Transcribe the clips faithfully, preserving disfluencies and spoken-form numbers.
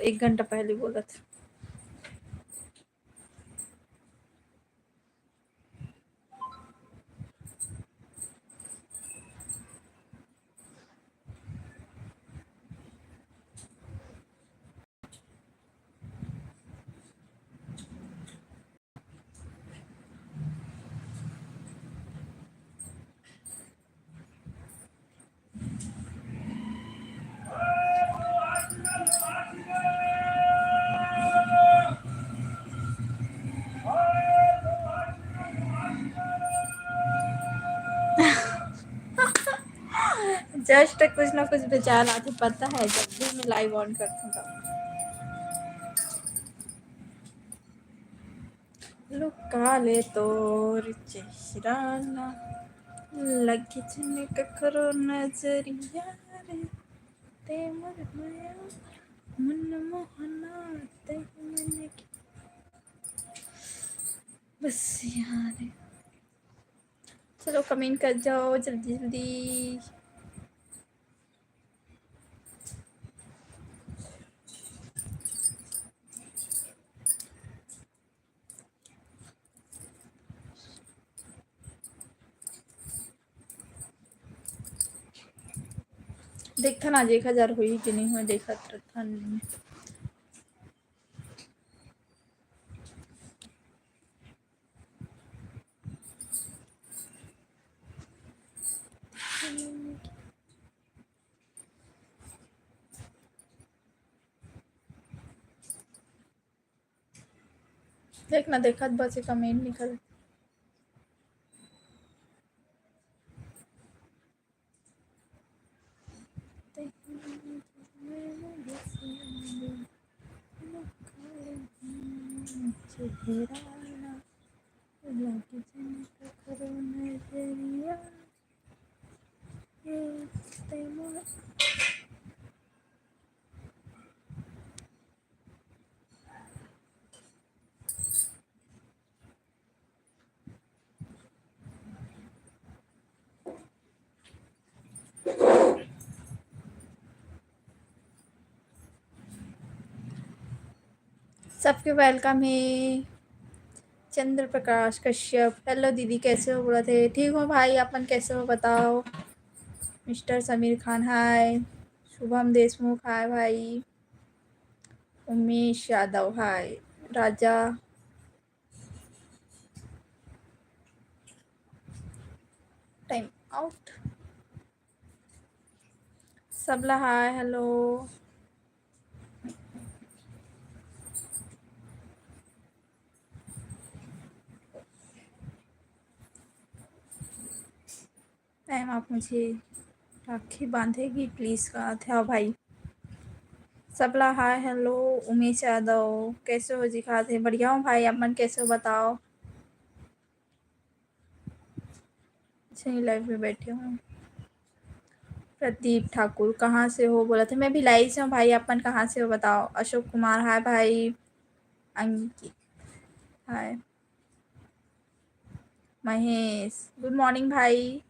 एक घंटा पहले बोला था। Just कुछ ना कुछ विचार आथे, पता है, जब भी मैं live on करती हूँ तो। लुका ले तोर चेहरा ला, लगे झन कखरो नजरिया रे, ते मोर मया मन मोहना, ते मन के बस यार। चलो comment कर जाओ जल्दी जल्दी। देखथन आज एक हजार होही कि नहीं होही, देखत रथन। देख ना, देखत बस एक comment निकल। चेहरा ना लगे झन कखरो नजरिया, ए, ते मोर सबके welcome हे। चंद्र प्रकाश कश्यप, hello दीदी, कैसे हो? बोलत हे, ठीक हो भाई, आप मन कैसे हो बताओ? Mister समीर खान, hi। शुभम देशमुख, hi भाई। उमेश यादव, hi। राजा, time out। सबला hi, hello। मैम, आप मुझे राखी बांधेगी please, कहाथे हो भाई। सबला hi, hello। उमेश यादव, कैसे हो जी? कहाथे, बढ़िया हूँ भाई, आप मन कैसे हो बताओ? अच्छा, ये live में बैठे हूँ। प्रदीप ठाकुर, कहाँ से हो? बोलत हे, मैं भिलाई से हूँ भाई, आप मन कहाँ से हो बताओ? अशोक कुमार, hi भाई। अंकित, hi। महेश, good morning भाई।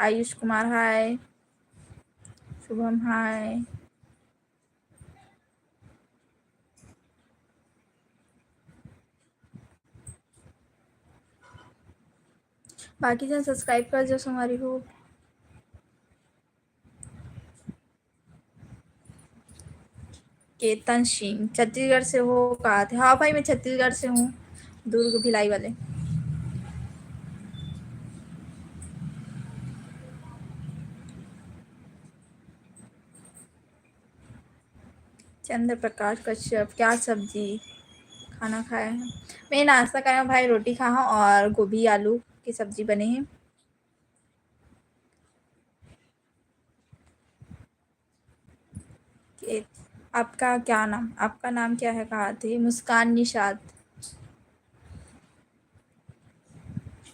आयुष कुमार, hi। शुभम, hi। बाकी जन subscribe कर जो संगवारी हो। केतन सिंह, छत्तीसगढ़ से हो कहाथे? हाँ भाई, मैं छत्तीसगढ़ से हूँ, दुर्ग भिलाई वाले। चंद्र प्रकाश कश्यप, क्या सब्जी खाना खाए हैं? मैं नाश्ता करे हूँ भाई, रोटी खाए हूँ और गोभी आलू की सब्जी बने हे। के-, आपका क्या नाम, आपका नाम क्या है? कहाथे? मुस्कान निषाद।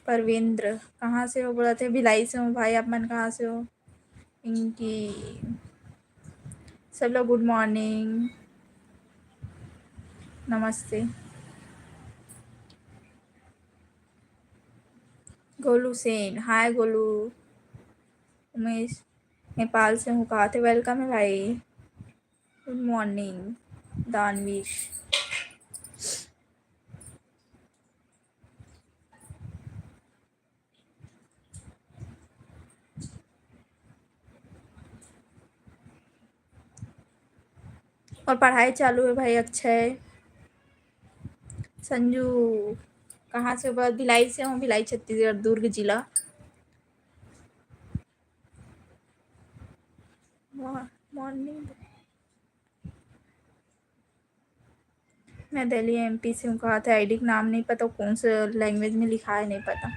परवेंद्र, कहाँ से हो? बोलत हे, भिलाई से हूँ भाई, आप मन कहाँ से हो? पिंकी, सब लोग good morning, नमस्ते। गोलू सेन, hi गोलू। उमेश, नेपाल से हूँ कहाथे, welcome है भाई। Good morning। दानवीर। और पढ़ाई चालू है भाई, अच्छा है। संजू, कहाँ से हो? बस भिलाई से हूँ, भिलाई छत्तीसगढ़, दुर्ग जिला। मॉ-, मॉर्निंग। मैं दिल्ली एमपी से हूँ, कहा था आईडी का नाम नहीं पता, कौन से लैंग्वेज में लिखा है नहीं पता।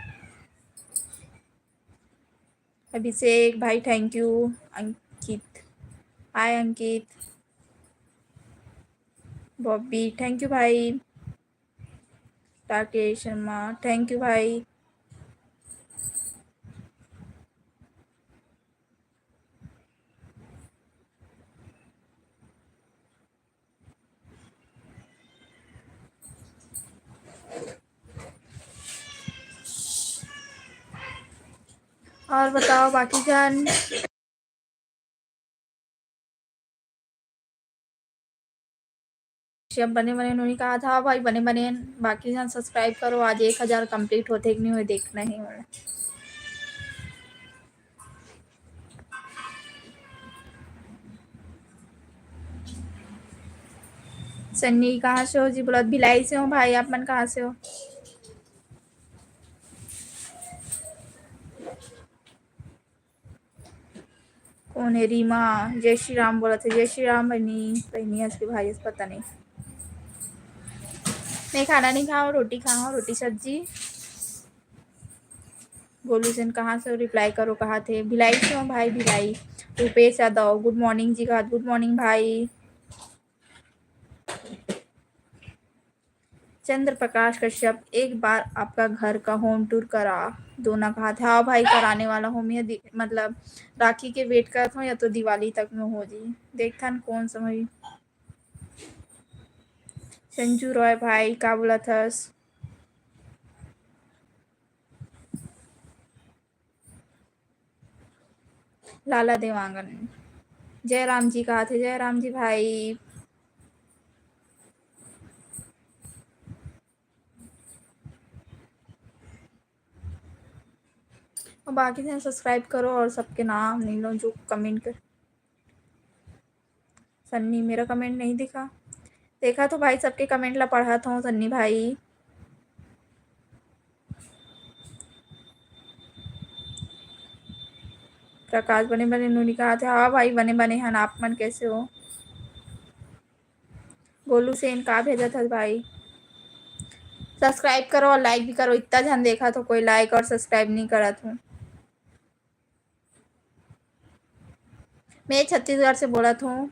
अभिषेक भाई, thank you। Ankit, hi Ankit. Bobby, thank you भाई। राकेश शर्मा, thank you भाई। और बताओ बाकी जन। अब बने बने नोनी कहा था भाई, बने बने। बाकी जन सब्सक्राइब करो, आज एक हजार कंप्लीट होथे कि नहीं होय, देखना हे मोला। सन्नी, कहाँ से हो जी? बोला, भिलाई से हूँ भाई, आप मन कहाँ से हो? कौन है? रीमा, जय श्री राम बोलत हे। जय श्री राम बहिनी, बहिनी आज के भाई, पता नहीं। मैं खाना नहीं खाऊँ, रोटी खाऊँ, रोटी सब्जी। गोलू सेन, कहाँ से हो? रिप्लाई करो, कहा थे? भिलाई से हूँ भाई, भिलाई। रूपेश यादव, गुड मॉर्निंग जी, कहा, गुड मॉर्निंग भाई। चंद्र प्रकाश कश्यप, एक बार आपका घर का होम टूर करा दो ना, कहा थे। हाँ भाई, कराने वाला हूँ मैं, दि-, मतलब राखी के वेट करत हूँ, या तो दिवाली तक में हो जी, देखथन कौन समय। संजू रॉय भाई, का बोलत हस? लाला देवांगन, जय राम जी कहा थे, जय राम जी भाई। और बाकी जन सब्सक्राइब करो और सबके नाम नहीं लो जो कमेंट कर। सन्नी, मेरा कमेंट नहीं दिखा। देखा तो भाई, सबके कमेंट ला पढ़त हूँ सन्नी भाई। प्रकाश, बने बने नोनी कहा थे। हाँ भाई, बने बने हन, आप मन कैसे हो? गोलू सेन, का भेजत हस भाई? सब्सक्राइब करो और लाइक भी करो, इतना झन देखा तो कोई लाइक और सब्सक्राइब नहीं करत हूँ। मैं छत्तीसगढ़ से बोलत हूँ।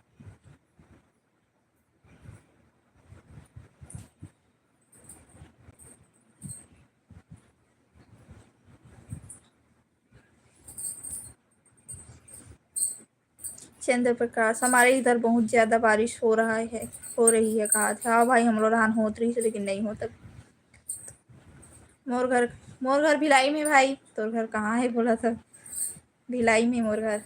चंद्र प्रकाश, हमारे इधर बहुत ज्यादा बारिश हो रहा है, हो रही है, कहा था। हाँ भाई, हमरो डहान होत रही, लेकिन नहीं होता। मोर घर, मोर घर भिलाई में भाई, तोर घर कहाँ है बोला था? भिलाई में मोर घर।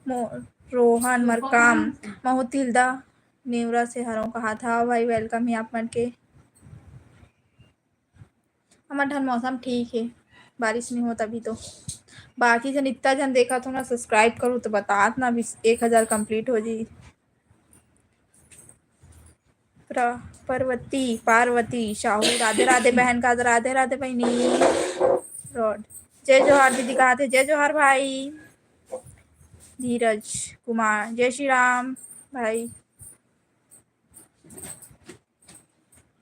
मो-, रोहन मरकाम, महू तिल्दा नेवरा से हरव, कहा था। भाई, welcome है आप मन के। हमर ठन मौसम ठीक है, बारिश नहीं होता अभी तो। बाकी जन इतना जन देखा तो ना, सब्सक्राइब करो तो बतात ना, अभी एक हजार कंप्लीट हो जी। प्र-, पार्वती, पार्वती साहू, राधे राधे बहन का, राधे राधे बहिनी। रॉड, जय जोहार दीदी कहा थे, जय जोहार भाई। धीरज कुमार, जय श्री राम भाई।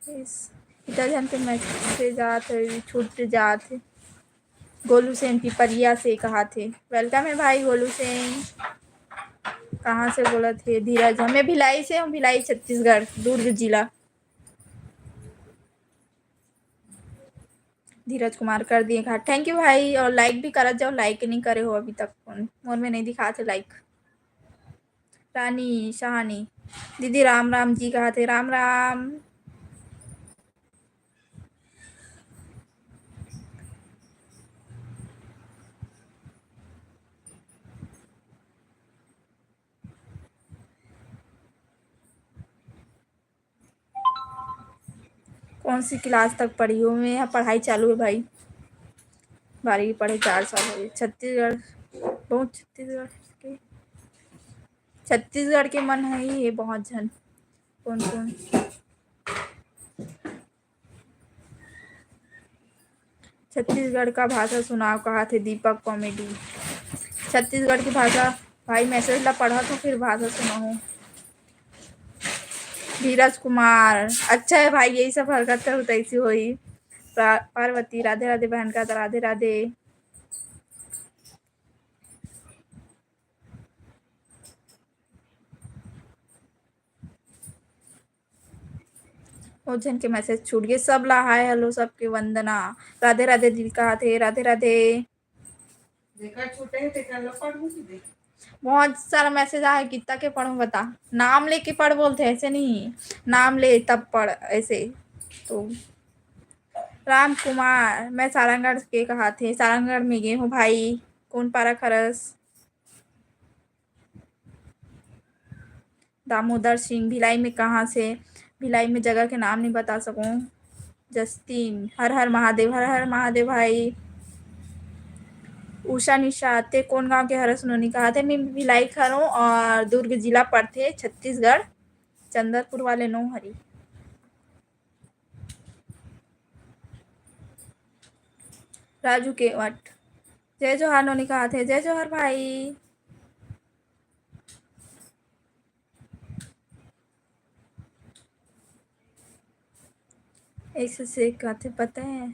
इस, इतना जन के मैसेज आत है, छूट जात है। गोलू सेन पिपरिया से कहा थे, welcome है भाई गोलू सेन। कहाँ से बोला थे? धीरज, हमें भिलाई से हूँ, भिलाई छत्तीसगढ़, दुर्ग जिला। धीरज कुमार कर दिए घाट, thank you भाई। और लाइक भी करत जाओ, लाइक नहीं करे हो अभी तक, मोर में नहीं दिखा थे लाइक। रानी सहानी दीदी राम राम जी कहा थे, राम राम। कौन सी क्लास तक पढ़ी हो? मैं यहाँ पढ़ाई चालू है भाई, बारहवीं पढ़े चार साल हो गए। छत्तीसगढ़, बहुत छत्तीसगढ़ के, छत्तीसगढ़ के मन है ही ये बहुत झन। कौन कौन? छत्तीसगढ़ का भाषा सुनाओ कहा थे दीपक कॉमेडी। छत्तीसगढ़ की भाषा भाई, मैसेज ला पढ़ा तो फिर भाषा सुनाओ। धीरज कुमार, अच्छा है भाई, यही सब हरकत करू तैसी होई। पा-, पार्वती, राधे राधे बहन का, राधे राधे। ओ झन के मैसेज छूट गए। सब ला हाय हेलो, सबके वंदना, राधे राधे दीदी कहा थे, राधे राधे। जेकर छूटे हे तेकर ला पढ़ू कि दे। बहुत सारा मैसेज आया, कितना के पढ़ूं बता? नाम लेके पढ़ बोलते, ऐसे नहीं, नाम ले तब पढ़, ऐसे। तो राम कुमार, मैं सारंगढ़ के कहा थे, सारंगढ़ में गए हूँ भाई। कौन पारा खरस? दामोदर सिंह, भिलाई में कहाँ से? भिलाई में जगह के नाम नहीं बता सकूँ। जस्टिन, हर हर महादेव, हर हर महादेव भाई। उषा निशा, ते कौन गांव के हरस नोनी कहा थे? मैं भिलाई के हरों और दुर्ग जिला पड़थे, छत्तीसगढ़, चंदरपुर वाले नो हरी। राजू केवट, जय जोहार नोनी कहा थे, जय जोहार भाई। ऐसे से कहते पता है,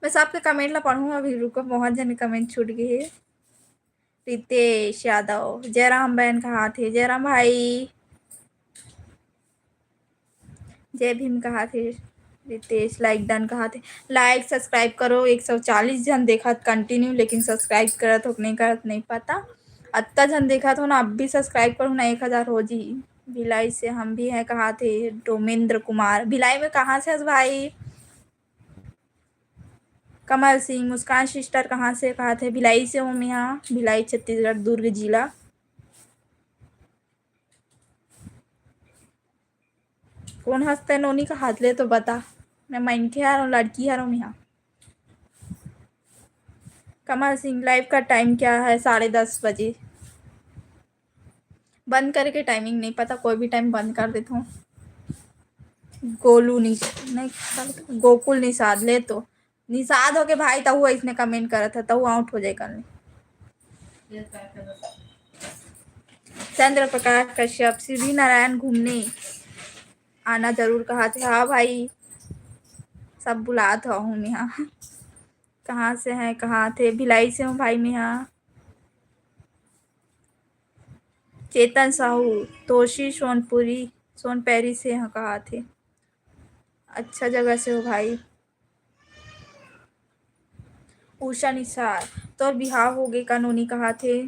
मैं सबके कमेंट ला पढ़ूँ अभी, रुको, बहुत जन कमेंट छूट गए हे। रितेश यादव, जयराम बहन कहा थे, जयराम भाई। जय भीम कहा थे रितेश, लाइक डन कहा थे। लाइक सब्सक्राइब करो, एक सौ चालीस जन देखत कंटिन्यू, लेकिन सब्सक्राइब करत हो कि नहीं करत नहीं पता। अत्ता जन देखत हो ना, अब भी सब्सक्राइब करो ना, एक हजार हो जी। भिलाई से हम भी हैं कहा थे डोमेंद्र कुमार। भिलाई में कहाँ से हस भाई? कमल सिंह, मुस्कान सिस्टर कहाँ से कहा थे? भिलाई से हूँ मैं, हाँ, भिलाई छत्तीसगढ़ दुर्ग जिला। कौन हंसते नोनी का हाथ ले तो बता, मैं मनखे हरों, लड़की हरों मैं, हाँ। कमल सिंह, लाइव का टाइम क्या है? साढ़े दस बजे। बंद करे के टाइमिंग नहीं पता, कोई भी टाइम बंद कर देता हूँ। गोलू निश-, नहीं, गोकुल निषाद ले तो। निषाद होके भाई तहु ऐसने कमेंट करत है, तहु आउट हो जाए कल। चंद्र प्रकाश कश्यप, शिवरी नारायण घूमने आना जरूर कहा थे। हाँ भाई, सब बुलात हूँ मैं, हाँ। कहाँ से हैं, कहा थे? भिलाई से हूँ भाई मैं, हाँ। चेतन साहू, तोशी सोनपुरी, सोनपैरी से हैं कहा थे। अच्छा जगह से हो भाई। उषा निषाद, तोर बिहाव हो गे का नोनी कहा थे।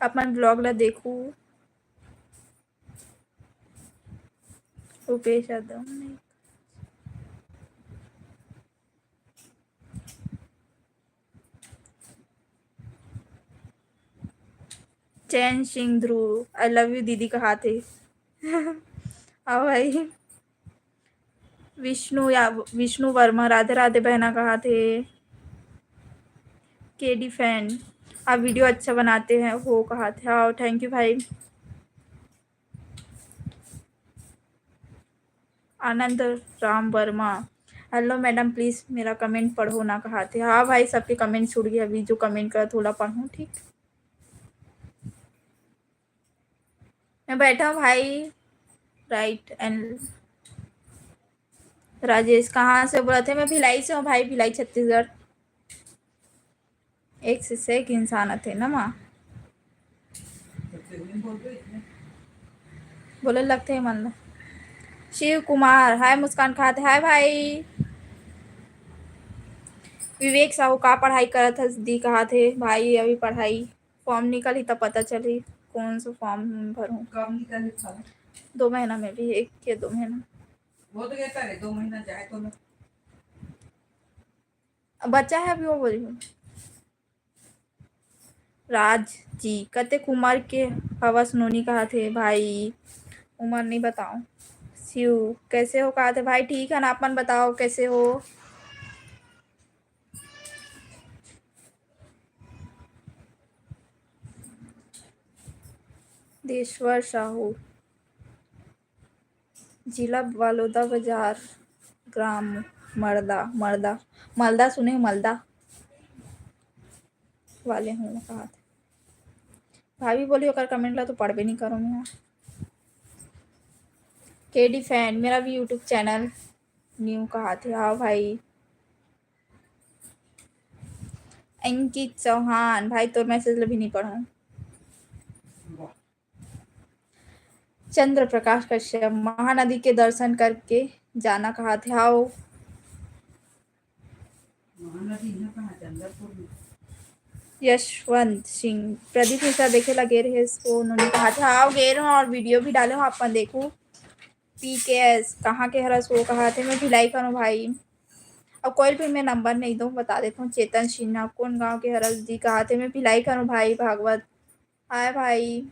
अपन ब्लॉग ला देखू। रुपेश यादव, नहीं। चैन सिंह ध्रुव, I love you दीदी कहा थे। हाँ भाई। विष्णु या, विष्णु वर्मा, राधे राधे बहना कहा थे। केडी फैन, आप वीडियो अच्छा बनाते हैं हो कहा थे। हाँ, थैंक यू भाई। Anand Ram Verma, hello madam, please मेरा कमेंट पढ़ो ना कहा थे। हाँ भाई, सबके कमेंट छूट गए, अभी जो कमेंट करा थोड़ा पढ़ूँ, ठीक। मैं बैठा हूँ भाई, राइट एंड राजेश कहाँ से बोला थे? मैं भिलाई से हूँ भाई, भिलाई छत्तीसगढ़। एक से, से एक इंसान आते ना माँ, बोले लगते हैं मन ला। शिव कुमार, हाय मुस्कान कहा थे, हाय भाई। विवेक साहू का पढ़ाई करत हस दी कहा थे भाई, अभी पढ़ाई फॉर्म निकलही तब पता चलही कौन सा फॉर्म भरूँ। कब निकलही फॉर्म? दो महीना में भी, एक या दो महीना। वो तो कहता है दो महीना जाए तो ना। बच्चा है अभी, वो बोली हूँ। राज जी, कतेक उमर के हवस नोनी कहा थे भाई, उमर नहीं बताओ। शिव, कैसे हो? कहा थे भाई, ठीक है ना, आप मन बताओ कैसे हो? देश्वर साहू, जिला बलौदा बाजार, ग्राम मर्दा, मर्दा, मलदा सुने हो, मलदा वाले हूँ कहा थे। भाभी बोली ओकर कमेंट ला तो पढ़बे नहीं करो मैं। केडी फैन, मेरा भी YouTube चैनल न्यू कहा थे। हाँ भाई। अंकित चौहान, भाई तोर मैसेज ला भी नहीं पढ़ो। चंद्र प्रकाश कश्यप, महानदी के दर्शन करके जाना कहा थे। हाओ। महानदी इहाँ कहाँ? चंद्रपुर में। यशवंत सिंह, प्रदीप मिश्रा देखे ला गे रहे, सो उन्होंने कहा था, आओ गे रहो और वीडियो भी डाले हो, आप देखो। पी के एस, कहाँ के हरस वो कहा थे, मैं भिलाई करो भाई। अब कोई भी मैं नंबर नहीं दूँ, बता देता हूँ। चेतन सिन्हा, कौन गांव के हरस जी कहा थे, मैं भिलाई करो भाई। भागवत, हाय भाई।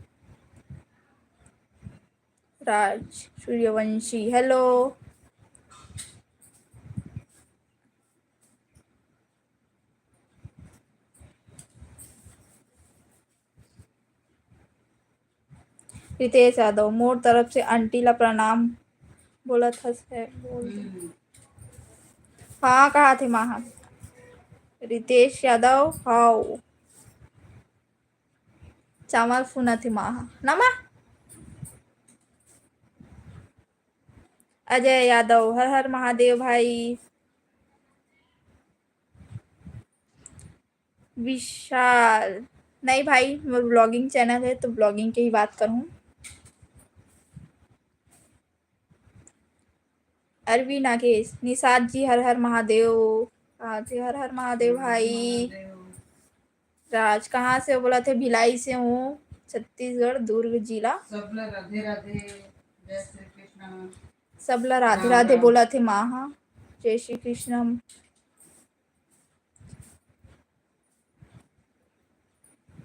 राज सूर्यवंशी, हेलो। रितेश यादव, मोर तरफ से आंटी ला प्रणाम बोलत हस है, बोल दे। हम्म। हाँ, कहा थे माँ हम। रितेश यादव, हाओ। चावल फुना थे माँ, ना माँ? अजय यादव, हर हर महादेव भाई। विशाल, नहीं भाई, मोर ब्लॉगिंग चैनल है तो ब्लॉगिंग के ही बात करूँ। अरविंद नागेश, निषाद जी, हर हर महादेव। कहा थे, हर हर महादेव भाई। महादेव। राज, कहाँ से हो? बोला थे, भिलाई से हूँ, छत्तीसगढ़, दुर्ग जिला। सबला राधे राधे, जय श्री कृष्ण। सबला राधे राम राधे राम। बोला थे माँ, हाँ, जय श्री कृष्ण।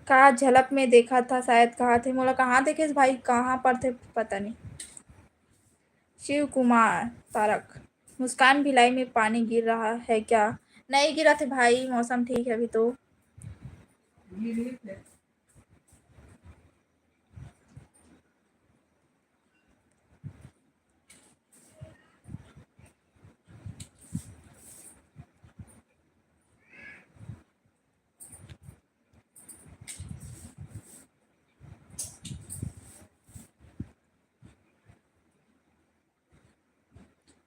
का झलक में देखा था शायद, कहा थे, मोला कहाँ देखे भाई, कहाँ पर थे, पता नहीं। शिव कुमार तारक, मुस्कान भिलाई में पानी गिर रहा है क्या? नहीं गिरा थे भाई, मौसम ठीक है अभी तो।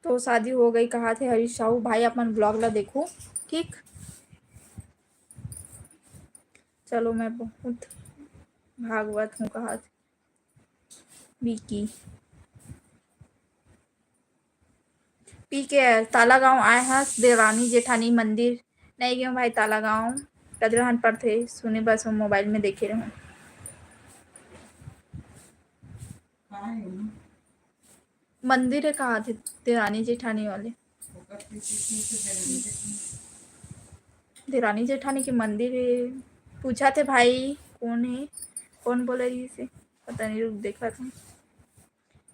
तो शादी हो गई कहा थे हरीश साहू। भाई, अपन ब्लॉग ला देखो, ठीक? चलो, मैं बहुत भागवत हूँ कहा थे। विकी। पी के एस, ताला गांव आए हस, देरानी जेठानी मंदिर। नहीं गए भाई, ताला गांव कदरहन पड़थे, सुने बस वो मोबाइल में देखे रहूं। मंदिर है कहा थे देरानी जेठानी वाले? देरानी जेठानी के मंदिर है। पूछा थे भाई कौन है, कौन बोले रही से, पता नहीं, रुक देखा था।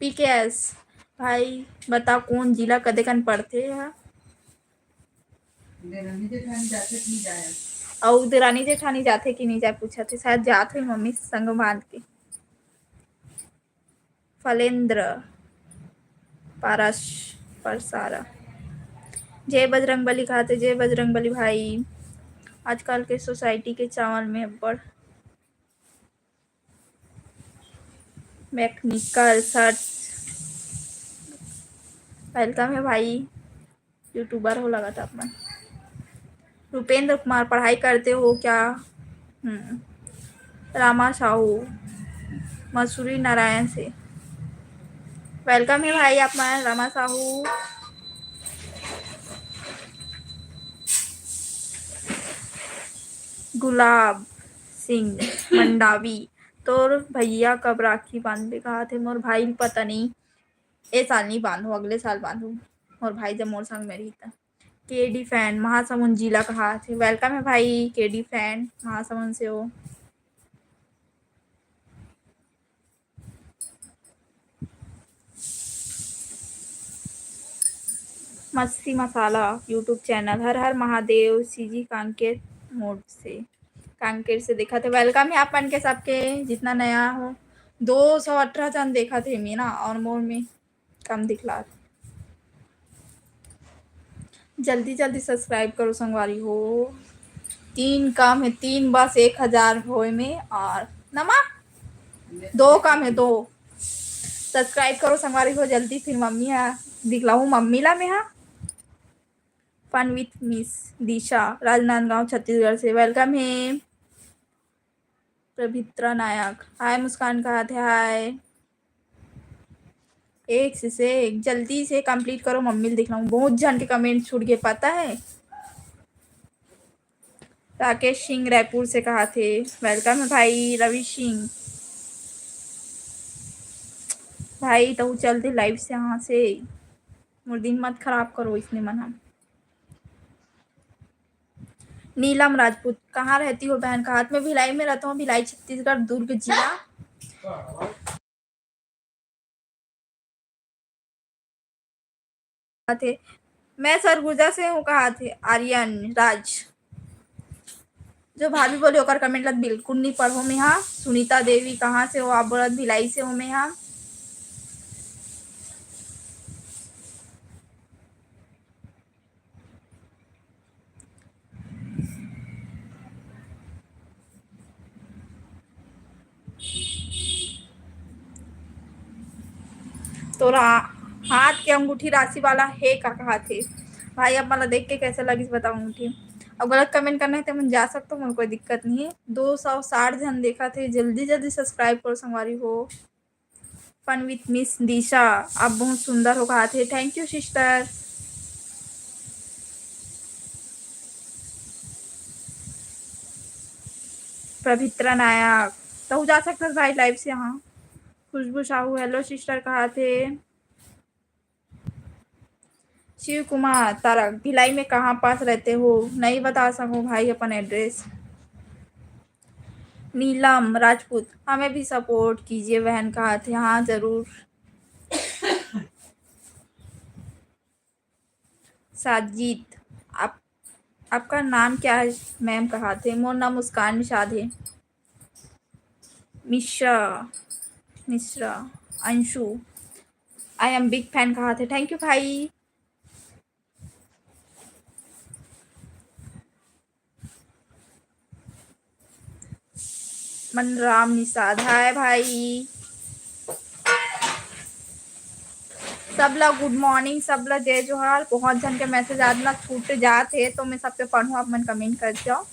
पी के एस, भाई बता कौन जिला कदेकन पड़थे हा? देरानी जेठानी जाथे कि नहीं जाए? अउ देरानी जेठानी जाथे कि नहीं जाए पूछा थे, शायद जात है मम्मी संग बांध के। फलेंद्र पारस परसारा। जय बजरंग बली कहा थे, जय बजरंग बली भाई। आजकल के सोसाइटी के चावल में अब्बड़ मैकेनिकल सर्च। वेलकम है भाई, यूट्यूबर हो लगा था अपना। रुपेंद्र कुमार, पढ़ाई करते हो क्या? हम्म। रामा साहू, मसूरी नारायण से। वेलकम है भाई आप मन, रामा साहू। गुलाब सिंह मंडावी, तोर भैया कब राखी बांधबे कहा थे? मोर भाई पता नहीं, ए साल नहीं बांधू, अगले साल बांधू। मोर भाई जब मोर संग में रही त। के डी फैन, महासमुंद जिला कहा थे। वेलकम है भाई, के डी फैन, महासमुंद से हो। मस्ती मसाला YouTube चैनल, हर हर महादेव, सीजी कांकेर मोड़ से, कांकेर से देखा थे। वेलकम है आप मन के सबके, जितना नया हो। दो सौ अठारह जन देखा थे मैं ना, और मोर में कम दिखला। जल्दी जल्दी सब्सक्राइब करो संगवारी हो, तीन कम है, तीन बस एक हजार होए में, और नमा दो कम है, दो। सब्सक्राइब करो संगवारी हो जल्दी, फिर मम्मी हा दिखलाहूँ मम्मी ला मैं हा। फन विथ मिस दिशा, राजनांदगांव, छत्तीसगढ़ से वेलकम है। प्रभित्रा नायक, हाय मुस्कान, कहा थे हाय। एक से, से एक जल्दी से कंप्लीट करो, मम्मी ल दिखलाऊं। बहुत जन के कमेंट छूट गए, पता है। राकेश सिंह रायपुर से कहा थे, वेलकम है भाई रवि सिंह। भाई तहु चलते लाइव से, यहाँ से मोर दिन मत खराब करो इसने मन हम। नीलम राजपूत, कहाँ रहती हो बहन? कहा थे, मैं भिलाई में रहता हूँ, भिलाई छत्तीसगढ़, दुर्ग जिला। कहा थे, मैं सरगुजा से हूँ, कहा थे आर्यन राज। जो भाभी बोले ओकर कमेंट ला बिल्कुल नहीं पढ़ो मैं हा। सुनीता देवी, कहाँ से हो आप? बोलत भिलाई से हो मैं हा। तोरा हाथ के अंगूठी राशि वाला हे का, कहा थे। भाई आप मन ला देख के कैसे लगिस बताओ अंगूठी। अब गलत कमेंट करना है तो मन जा सकता हूँ, मोर कोई दिक्कत नहीं है। दो सौ साठ जन देखा थे, जल्दी जल्दी सब्सक्राइब करो संगवारी हो। फन विथ मिस दिशा, आप बहुत सुंदर हो कहा थे। Thank you sister. Prabhitra Nayak, तहु जा सकथस भाई लाइव से। हाँ, खुशबू साहू, हेलो सिस्टर कहा थे। शिव कुमार तारक, भिलाई में कहाँ पास रहते हो? नहीं बता सकूँ भाई अपन एड्रेस। नीलम राजपूत, हमें भी सपोर्ट कीजिए बहन कहा थे। हाँ जरूर। साजिद, आप, आपका नाम क्या है मैम कहा थे? मोर नाम मुस्कान निषाद है। मिश्रा, मिश्रा, अंशु, आई एम बिग फैन कहा थे। थैंक यू भाई। मनराम निषाद, हाय भाई। सबला गुड मॉर्निंग, सबला जय जोहार। बहुत झन के मैसेज आज ना छूट जात हे, तो मैं सबके पढ़ूँ, आप मन कमेंट कर जाओ।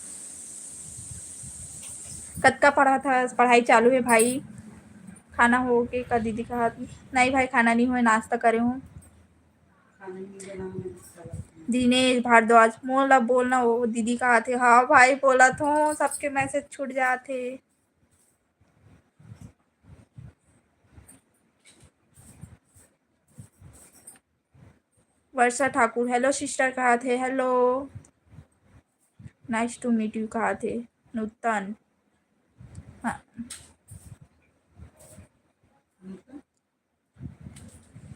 कतका पढ़ा था, पढ़ाई चालू है भाई? खाना हो के का दीदी कहा? नहीं भाई, खाना नहीं हुए, नाश्ता करे हूँ। दिनेश भारद्वाज, मोला बोलना वो दीदी कहा थे। हाँ भाई, बोला तो सबके मैसेज छूट जाते। वर्षा ठाकुर, हेलो सिस्टर कहा थे। Hello, nice to meet you कहा थे। नूतन, हाँ।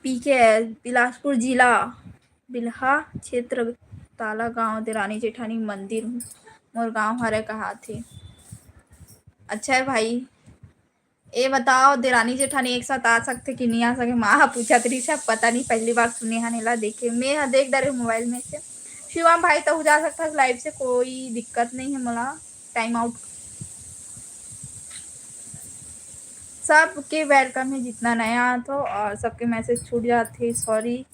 पीके, बिलासपुर जिला, बिल्हा क्षेत्र, ताला गांव, देरानी जेठानी मंदिर मोर गांव हरे कहा थे। अच्छा है भाई, ए बताओ, देरानी जेठानी एक साथ आ सकथे कि नहीं आ सके? माँ ह पूछत रहिस हे, पता नहीं, पहली बार सुने हन एला, देखे। मैं ह देख डरे मोबाइल में से। शिवम भाई, तहु जा सकथस लाइव से, कोई दिक्कत नहीं है मोला। Time out. सबके वेलकम है, जितना नया आत हो, और सबके मैसेज छूट जाते, सॉरी।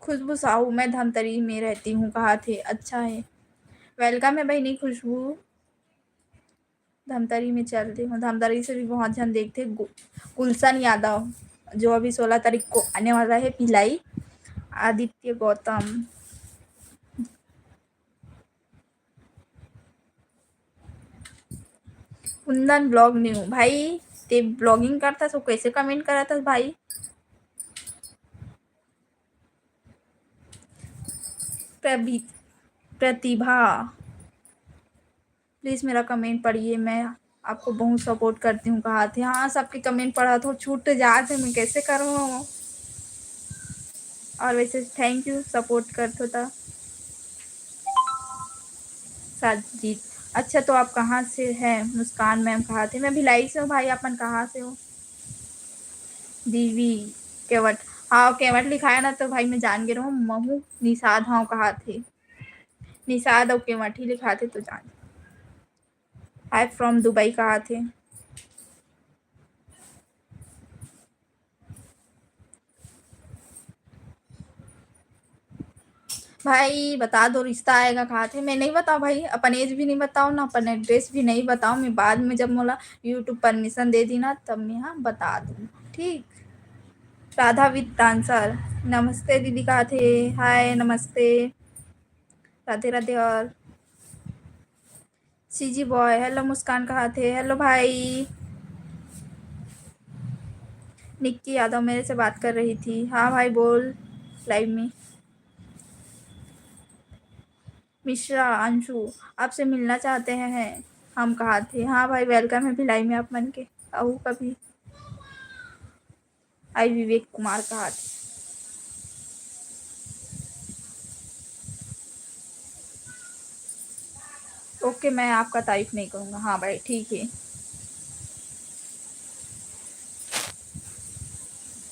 खुशबू साहू, मैं धमतरी में रहती हूँ कहा थे। अच्छा है, वेलकम है बहनी खुशबू। धमतरी में चलती हूँ, धमतरी से भी बहुत झन देखते। गु-, गुलशन यादव, जो अभी सोलह तारीख को आने वाला है भिलाई। आदित्य गौतम, कुंदन ब्लॉग न्यू, भाई ते ब्लॉगिंग करता तो कैसे कमेंट करता भाई? प्रभि-, प्रतिभा, प्लीज मेरा कमेंट पढ़िए, मैं आपको बहुत सपोर्ट करती हूँ कहा थे। हाँ, सबके कमेंट पढ़ा तो छूट जाते, मैं कैसे करूँ? और वैसे thank you, support करथो त। साजिद, अच्छा तो आप कहाँ से हैं? मुस्कान मैम कहाथे, मैं भिलाई से हूँ भाई, आप मन कहाँ से हो? देवी केवट, हाँ केवट लिखाय ना तो भाई मैं जान गे रहूँ, महू निषाद हँव कहाथे। निषाद अउ केवट ही लिखाथे तो जान। Hi from दुबई कहाथे। भाई बता दो रिश्ता आएगा कहाथे। मैं नहीं बताऊँ भाई, अपन age भी नहीं बताऊँ ना, अपन address भी नहीं बताऊँ। मैं बाद में जब मोला YouTube permission दे दी ना तब मैं हाँ बता दूँ, ठीक। राधा with dancer, नमस्ते दीदी कहाथे। Hi, नमस्ते, राधे राधे। और सीजी बॉय, hello मुस्कान कहाथे। Hello भाई। निक्की यादव मेरे से बात कर रही थी। हाँ भाई बोल live में। मिश्रा अंशु, आपसे मिलना चाहते हैं हम कहाथे। हाँ भाई, welcome है भिलाई में आप मन के। आहू कभी। आई विवेक कुमार कहाथे। OK, मैं आपका तारीफ नहीं करूँगा। हाँ भाई, ठीक है।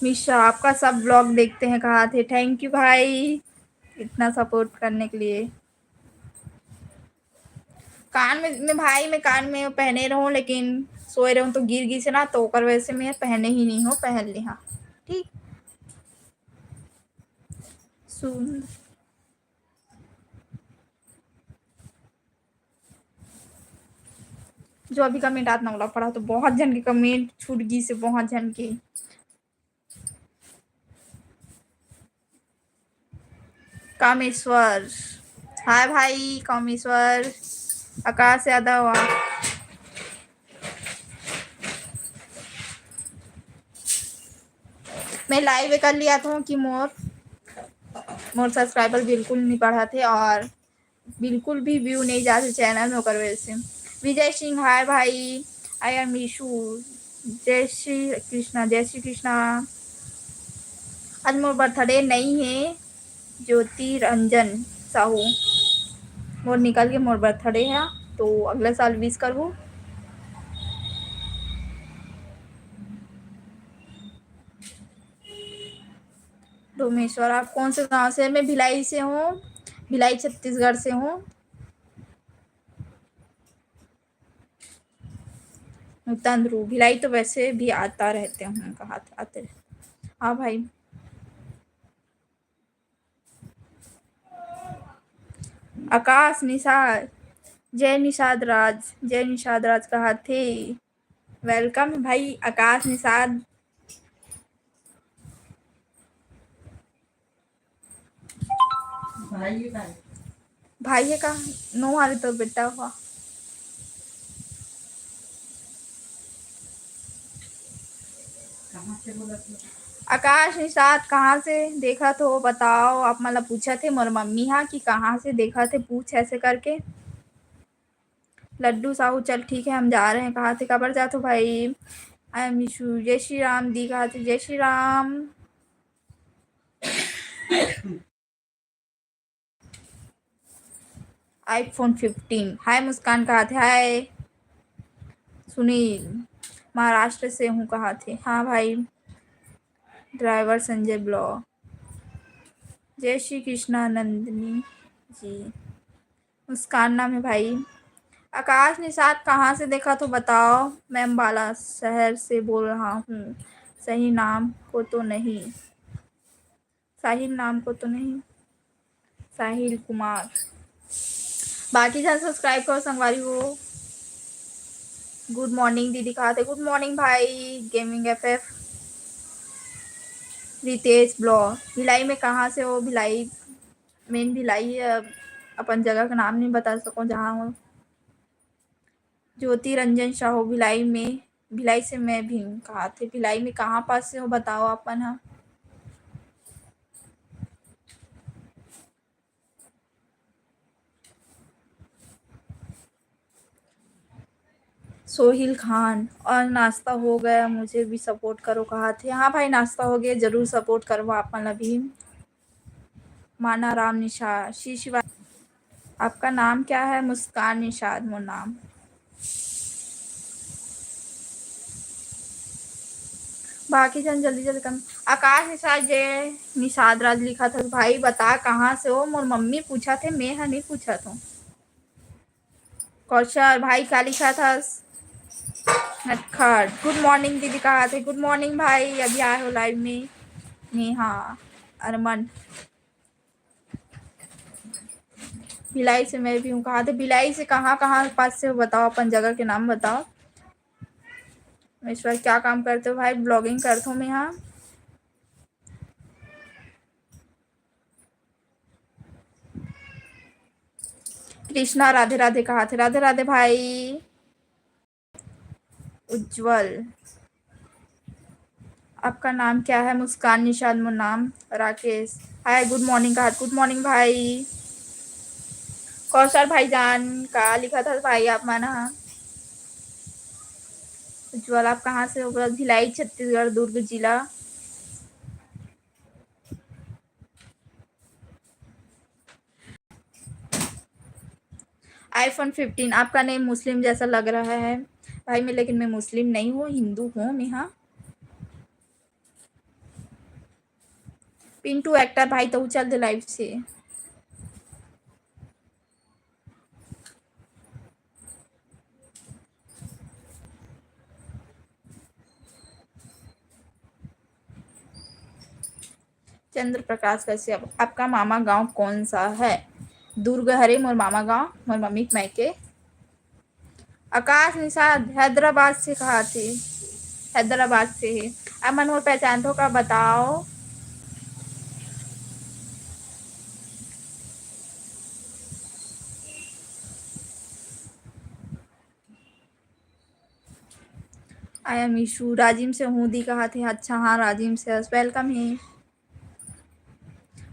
मिश्रा, आपका सब vlog देखते हैं कहाथे। Thank you भाई, इतना support करने के लिए। कान में, में भाई, मैं कान में पहने रहूँ, लेकिन सोए रहूँ तो गिर गिस ना, तो ओकर वजह से मैं पहने ही नहीं हूँ, पहन ली। हाँ, ठीक। सुन, जो अभी comment आत ना, ओला पढ़ा तो बहुत झन के comment छूट गिस हे, बहुत झन के। कामेश्वर, hi भाई कामेश्वर, आकाश यादव। मैं live कर लिया था कि मोर, मोर subscriber बिल्कुल नहीं बढ़ाथे और बिल्कुल भी view नहीं जाथे channel में, ओकर वजह से। विजय सिंह, hi भाई, I am ईशु। जय श्री कृष्णा, जय श्री कृष्णा। आज मोर birthday नहीं है, ज्योति रंजन साहू। मोर निकल के मोर birthday है, तो अगला साल wish करहू। डोमेश्वर, आप कौन से गांव से? मैं भिलाई से हूँ, भिलाई छत्तीसगढ़ से हूँ। नूतन ध्रुव, भिलाई तो वैसे भी आता रहते हैं, कहा आते रहते। हाँ भाई। आकाश निषाद, जय निषाद राज, जय निषाद राज कहाथे। Welcome भाई आकाश निषाद। भाई हे का? भाई हे का? नो हरे तो बेटा हुआ। आकाश निषाद कहाँ से देखत हो बताओ? आप मन ला पूछत हे मोर मम्मी हा कि कहाँ से देखत हे, पूछ ऐसे करके। लड्डू साहू, चल ठीक है, हम जा रहे हैं। कहाँ से, काबर जात हो भाई? I am Ishu. जय श्री राम दी, कहाँ से? जय Shri Ram. iPhone fifteen। Hi मुस्कान, कहाँ थे? Hi सुनील, महाराष्ट्र से हूँ, कहाँ थे? हाँ भाई, driver संजय ब्लॉ। जय श्री कृष्णा नंदिनी जी। मुस्कान नाम है भाई। आकाश निषाद कहाँ से देखा तो बताओ। मैं अम्बाला शहर से बोल रहा हूँ। सही नाम को तो नहीं, साहिल नाम को तो नहीं, साहिल कुमार। बाकी झन subscribe करो संगवारी हो। Good morning दीदी, कहा थे? Good morning भाई gaming F F। Ritesh ब्लॉ, Bhilai में कहाँ से हो? भिलाई, main भिलाई है, अपन जगह का नाम नहीं बता सको जहाँ हो। ज्योति रंजन साहू, भिलाई में, भिलाई से मैं भी हूँ। कहा थे, भिलाई में कहाँ पास से हो बताओ अपन हा। सोहिल खान, और नाश्ता हो गया, मुझे भी support करो, कहा थे। हाँ भाई, नाश्ता हो गया, जरूर support करवा आप मन ला भी। माना राम निशा, श्री शिवा। आपका नाम क्या है? मुस्कान निषाद मोर नाम। बाकी जन जल्दी जल्दी कम। आकाश निषाद, जय निषाद राज लिखत हस, भाई बता कहाँ से हो? मोर मम्मी पूछत हे, मैं ह नहीं पूछत हूँ। कौशल भाई का लिखत हस? नटखट, गुड मॉर्निंग दीदी, कहा थे गुड मॉर्निंग भाई, अभी आए हो लाइव में। नेहा, अरमन, भिलाई से मैं भी हूँ। कहा थे भिलाई से, कहाँ कहाँ पास से हो बताओ, अपन जगह के नाम बताओ। मैं इस बार क्या काम करते हो भाई? ब्लॉगिंग करता हूँ मैं यहाँ। कृष्णा राधे राधे कहा थे, राधे राधे भाई। उज्जवल, आपका नाम क्या है? मुस्कान निषाद मोर नाम। राकेश, हाय, गुड मॉर्निंग कहा, गुड मॉर्निंग भाई। कौशल भाईजान, का लिखत हस भाई आप मन ह? उज्जवल, आप कहाँ से हो? बोला, भिलाई, छत्तीसगढ़, दुर्ग जिला। iPhone fifteen, आपका नेम मुस्लिम जैसा लग रहा है भाई। मैं, लेकिन मैं मुस्लिम नहीं हूँ, हिंदू हूँ मैं। हाँ, पिंटू एक्टर भाई, तो चल दे लाइव से। चंद्र प्रकाश कश्यप, आपका मामा गांव कौन सा है? दुर्ग हरे मोर मामा गांव, मोर मम्मी के मायके। आकाश निषाद हैदराबाद से कहा थे, हैदराबाद से है। आप मन मोर पहचानथो का बताओ। I am ईशु, राजिम से हूँ दी कहा थे। अच्छा, हाँ, राजिम से welcome है।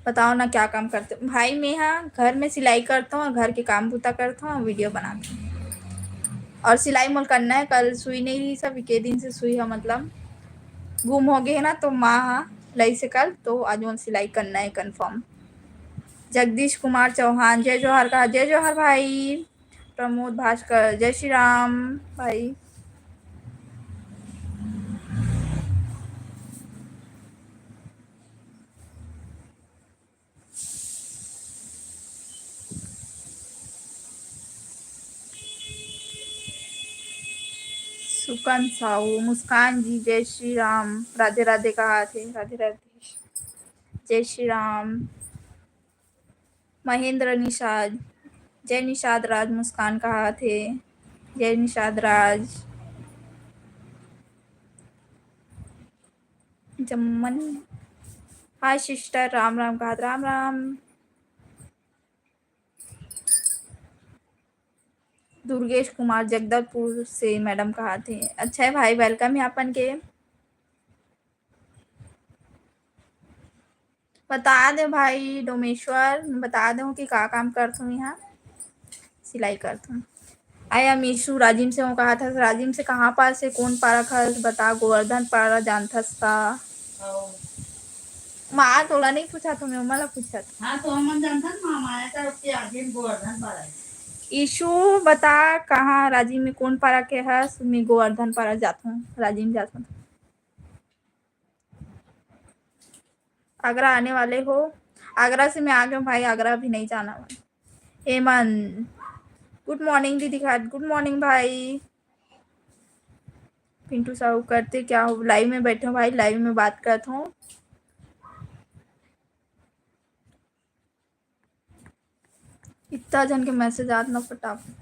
बताओ ना, क्या काम करते हो? भाई, मैं, हाँ, घर में सिलाई करता हूँ और घर के काम बूता करता हूँ और वीडियो बनाता हूँ। और सिलाई मोल करना है, कल सुई नहीं रही सब, के दिन से सुई है, मतलब गुम हो गए है ना, तो माँ, हाँ, लाई से कल, तो आज मोल सिलाई करना है कंफर्म। जगदीश कुमार चौहान, जय जोहार कहा, जय जोहार भाई। प्रमोद भास्कर, जय श्री राम भाई। सुकन साहू, मुस्कान जी, जय श्री राम, राधे राधे कहा थे, राधे राधे, जय श्री राम। महेंद्र निषाद, जय निषाद राज, मुस्कान कहा थे, जय निषाद राज। जम्मन, हाय सिस्टर, राम राम कहा थे, राम राम। दुर्गेश कुमार जगदलपुर से मैडम कहा थे। अच्छा है भाई, welcome है अपन के। बता दे भाई डोमेश्वर, बता दे कि का काम करत हूँ यहाँ, सिलाई करत हूँ। I am ईशु, राजिम से हूँ कहा थे। राजिम से कहाँ पारा से, कौन पारा खस बता, गोवर्धन पारा जानथस का? माँ तोला नहीं पूछा, तुम्हें मला पूछा था। हाँ, तो हमन जानथन, माँ माया तरफ के आगे में गोवर्धन पारा है। ईशु बता, कहाँ राजिम में कौन पारा के हस? मैं गोवर्धन पारा जात हूँ, राजिम जात हूँ। आगरा आने वाले हो? आगरा से मैं आ गया हूँ भाई, आगरा अभी नहीं जाना हुआ। हेमंत, गुड मॉर्निंग दीदी घाट, गुड मॉर्निंग भाई। पिंटू साहू, करते क्या हो? लाइव में बैठे हो भाई, लाइव में बात करत हूँ। इतना जन के मैसेज आत ना फटाफट।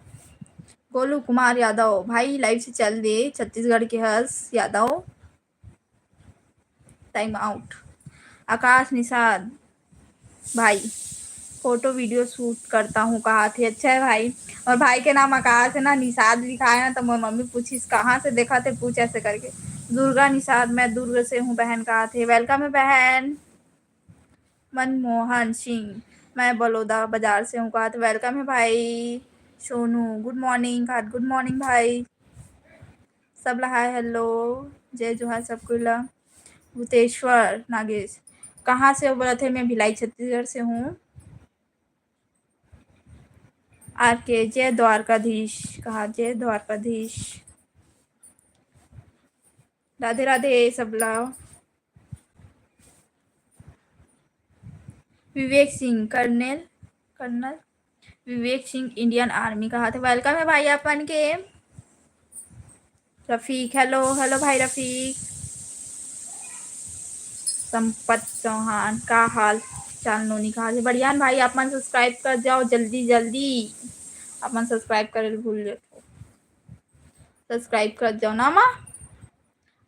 गोलू कुमार यादव, भाई लाइव से चल दे, छत्तीसगढ़ के हस यादव। Time out. आकाश निषाद भाई, फोटो वीडियो शूट करता हूँ कहा थे। अच्छा है भाई, और भाई के नाम आकाश है ना, निषाद लिखा है ना, तो मोर मम्मी पूछिस कहाँ से देखा थे, पूछ ऐसे करके। दुर्गा निषाद, मैं दुर्ग से हूँ बहन कहा थे। वेलकम है बहन। मनमोहन सिंह, मैं बलौदा बाजार से हूँ कहा थे। वेलकम है भाई। सोनू, गुड मॉर्निंग कहा थे। गुड मॉर्निंग भाई। सब ला हाय हेलो, जय जोहार सब कोई ला। भूतेश्वर नागेश, कहाँ से हो बोलत हे? मैं भिलाई छत्तीसगढ़ से हूँ। आर के, जय द्वारकाधीश कहा, जय द्वारकाधीश। राधे राधे सबला। Vivek Singh, colonel, colonel Vivek Singh, Indian army कहा थे। Welcome है भाई आप मन के। रफीक, hello, hello भाई रफीक। संपत चौहान, का हाल चाल नोनी, का हाल? बढ़िया न भाई, आप मन subscribe कर जाओ जल्दी जल्दी, आप मन subscribe करे ल भूल जाओ, subscribe कर जाओ ना माँ।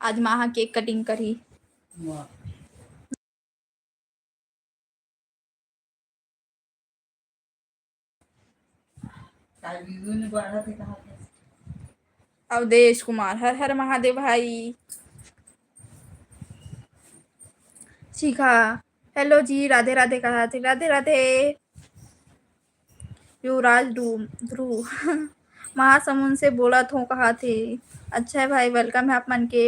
आज माँ हा cake cutting करही। वाह। अवधेश कुमार, हर हर महादेव भाई। शिखा, hello जी, राधे राधे कहा थे, राधे राधे। युवराज डू-, ध्रुव, महासमुंद से बोलत हों कहा थे। अच्छा है भाई, welcome है आप मन के।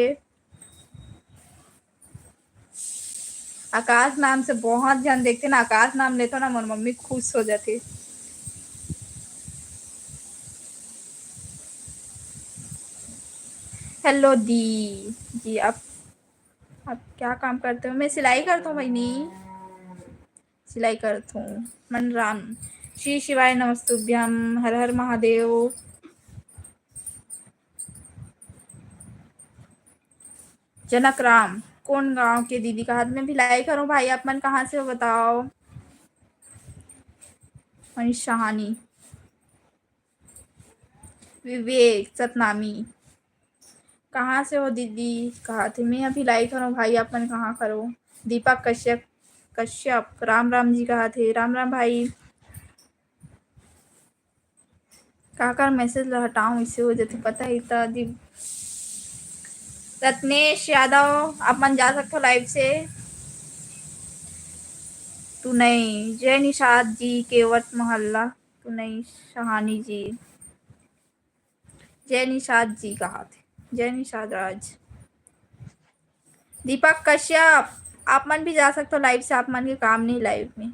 आकाश नाम से बहुत झन देखते ना, आकाश नाम लेथों ना, मोर मम्मी खुश हो जाथे। Hello दी जी, आप, आप क्या काम करते हो? मैं सिलाई करता हूँ बहिनी, सिलाई करता हूँ। मनराम, श्री शिवाय नमस्तुभ्यम, हर हर महादेव। जनक राम, कौन गांव के दीदी कहा? मैं भिलाई करूँ भाई, आप मन कहाँ से हो बताओ? मनीष सहानी, विवेक सतनामी, कहाँ से हो दीदी कहा थे? मैं अभी भिलाई करूँ भाई, आप मन कहाँ करो? दीपक कश्यप, कश्यप, राम राम जी कहा थे, राम राम भाई। काकर message ला हटाऊं, इससे हो जाथे पता ही था जी। रत्नेश यादव, आप मन जा सकते हो live से। तू नहीं, जय निषाद जी, केवट मोहल्ला, तू नहीं, सहानी जी। जय निषाद जी कहा थे, जय निषाद राज। दीपक कश्यप, आप मन भी जा सकते हो live से, आप मन के काम नहीं live में।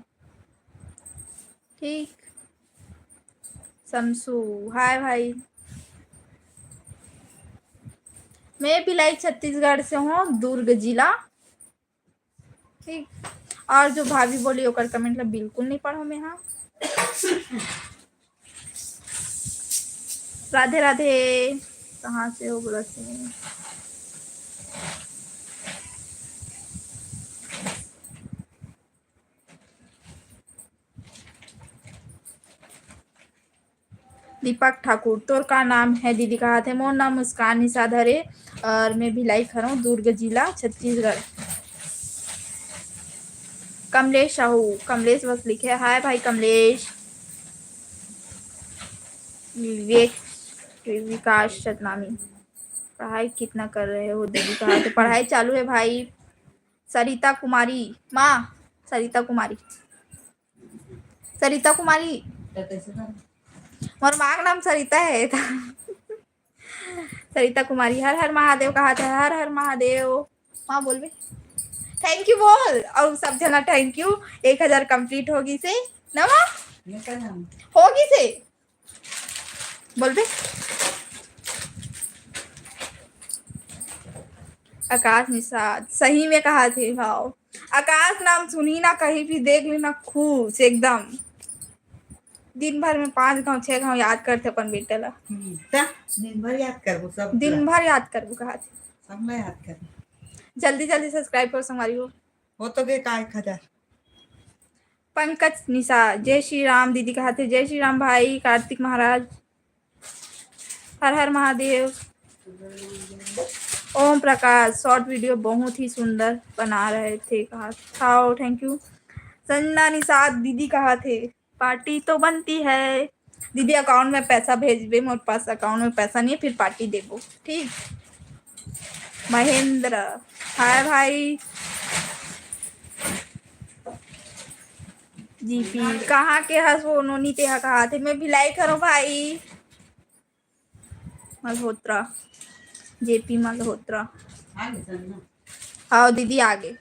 ठीक, शमसू, हाय भाई। मैं भिलाई छत्तीसगढ़ से हूँ, दुर्ग जिला। ठीक, और जो भाभी बोली ओकर comment ला बिल्कुल नहीं पढ़ो मैं, हाँ। राधे राधे, कहाँ से हो बोला थे? दीपक ठाकुर, तोर का नाम है दीदी कहा थे? मोर नाम मुस्कान निषाद हरे और मैं भिलाई खरौं, दुर्ग जिला, छत्तीसगढ़। कमलेश साहू, कमलेश बस लिखे, हाय भाई कमलेश। विवेक, विकास सतनामी, पढ़ाई कितना कर रहे हो दीदी कहा थे? पढ़ाई चालू है भाई। सरिता कुमारी, माँ, सरिता कुमारी, सरिता कुमारी। मोर माँ का नाम सरिता है। सरिता कुमारी, हर हर महादेव कहा थे, हर हर महादेव। माँ बोलबे, thank you बोल, और सब जना thank you। एक हजार complete होगी से ना माँ? होगी से बोलबे। आकाश निषाद, सही में कहा थे भाव। आकाश नाम सुनी ना, कहीं भी देख लेना, खुश एकदम। दिन भर में पांच घाव, छह घाव याद करथे अपन बेटा ला। हम्म, त दिन भर याद करबो सब दिन ला। भर याद करबो कहा थे। सब ला याद करबो। जल्दी जल्दी subscribe करो संगवारी हो। हो तो गए का एक हजार। पंकज निशा, जय श्री राम दीदी कहा थे, जय श्री राम भाई कार्तिक महाराज। हर हर महादेव। ओम प्रकाश, short video बहुत ही सुंदर बना रहे थे, कहा था। Thank you। संजना निषाद दीदी कहा थे, party तो बनती है। दीदी, account में पैसा भेजबे, मोर पास account में पैसा नहीं है, फिर party देबो, ठीक? महेंद्र, हाय भाई। जीपी, कहाँ के हस वो नोनी, तेहा कहा थे? मैं भिलाई खरौं भाई। मल्होत्रा, जेपी मल्होत्रा। हाँ दीदी, आगे।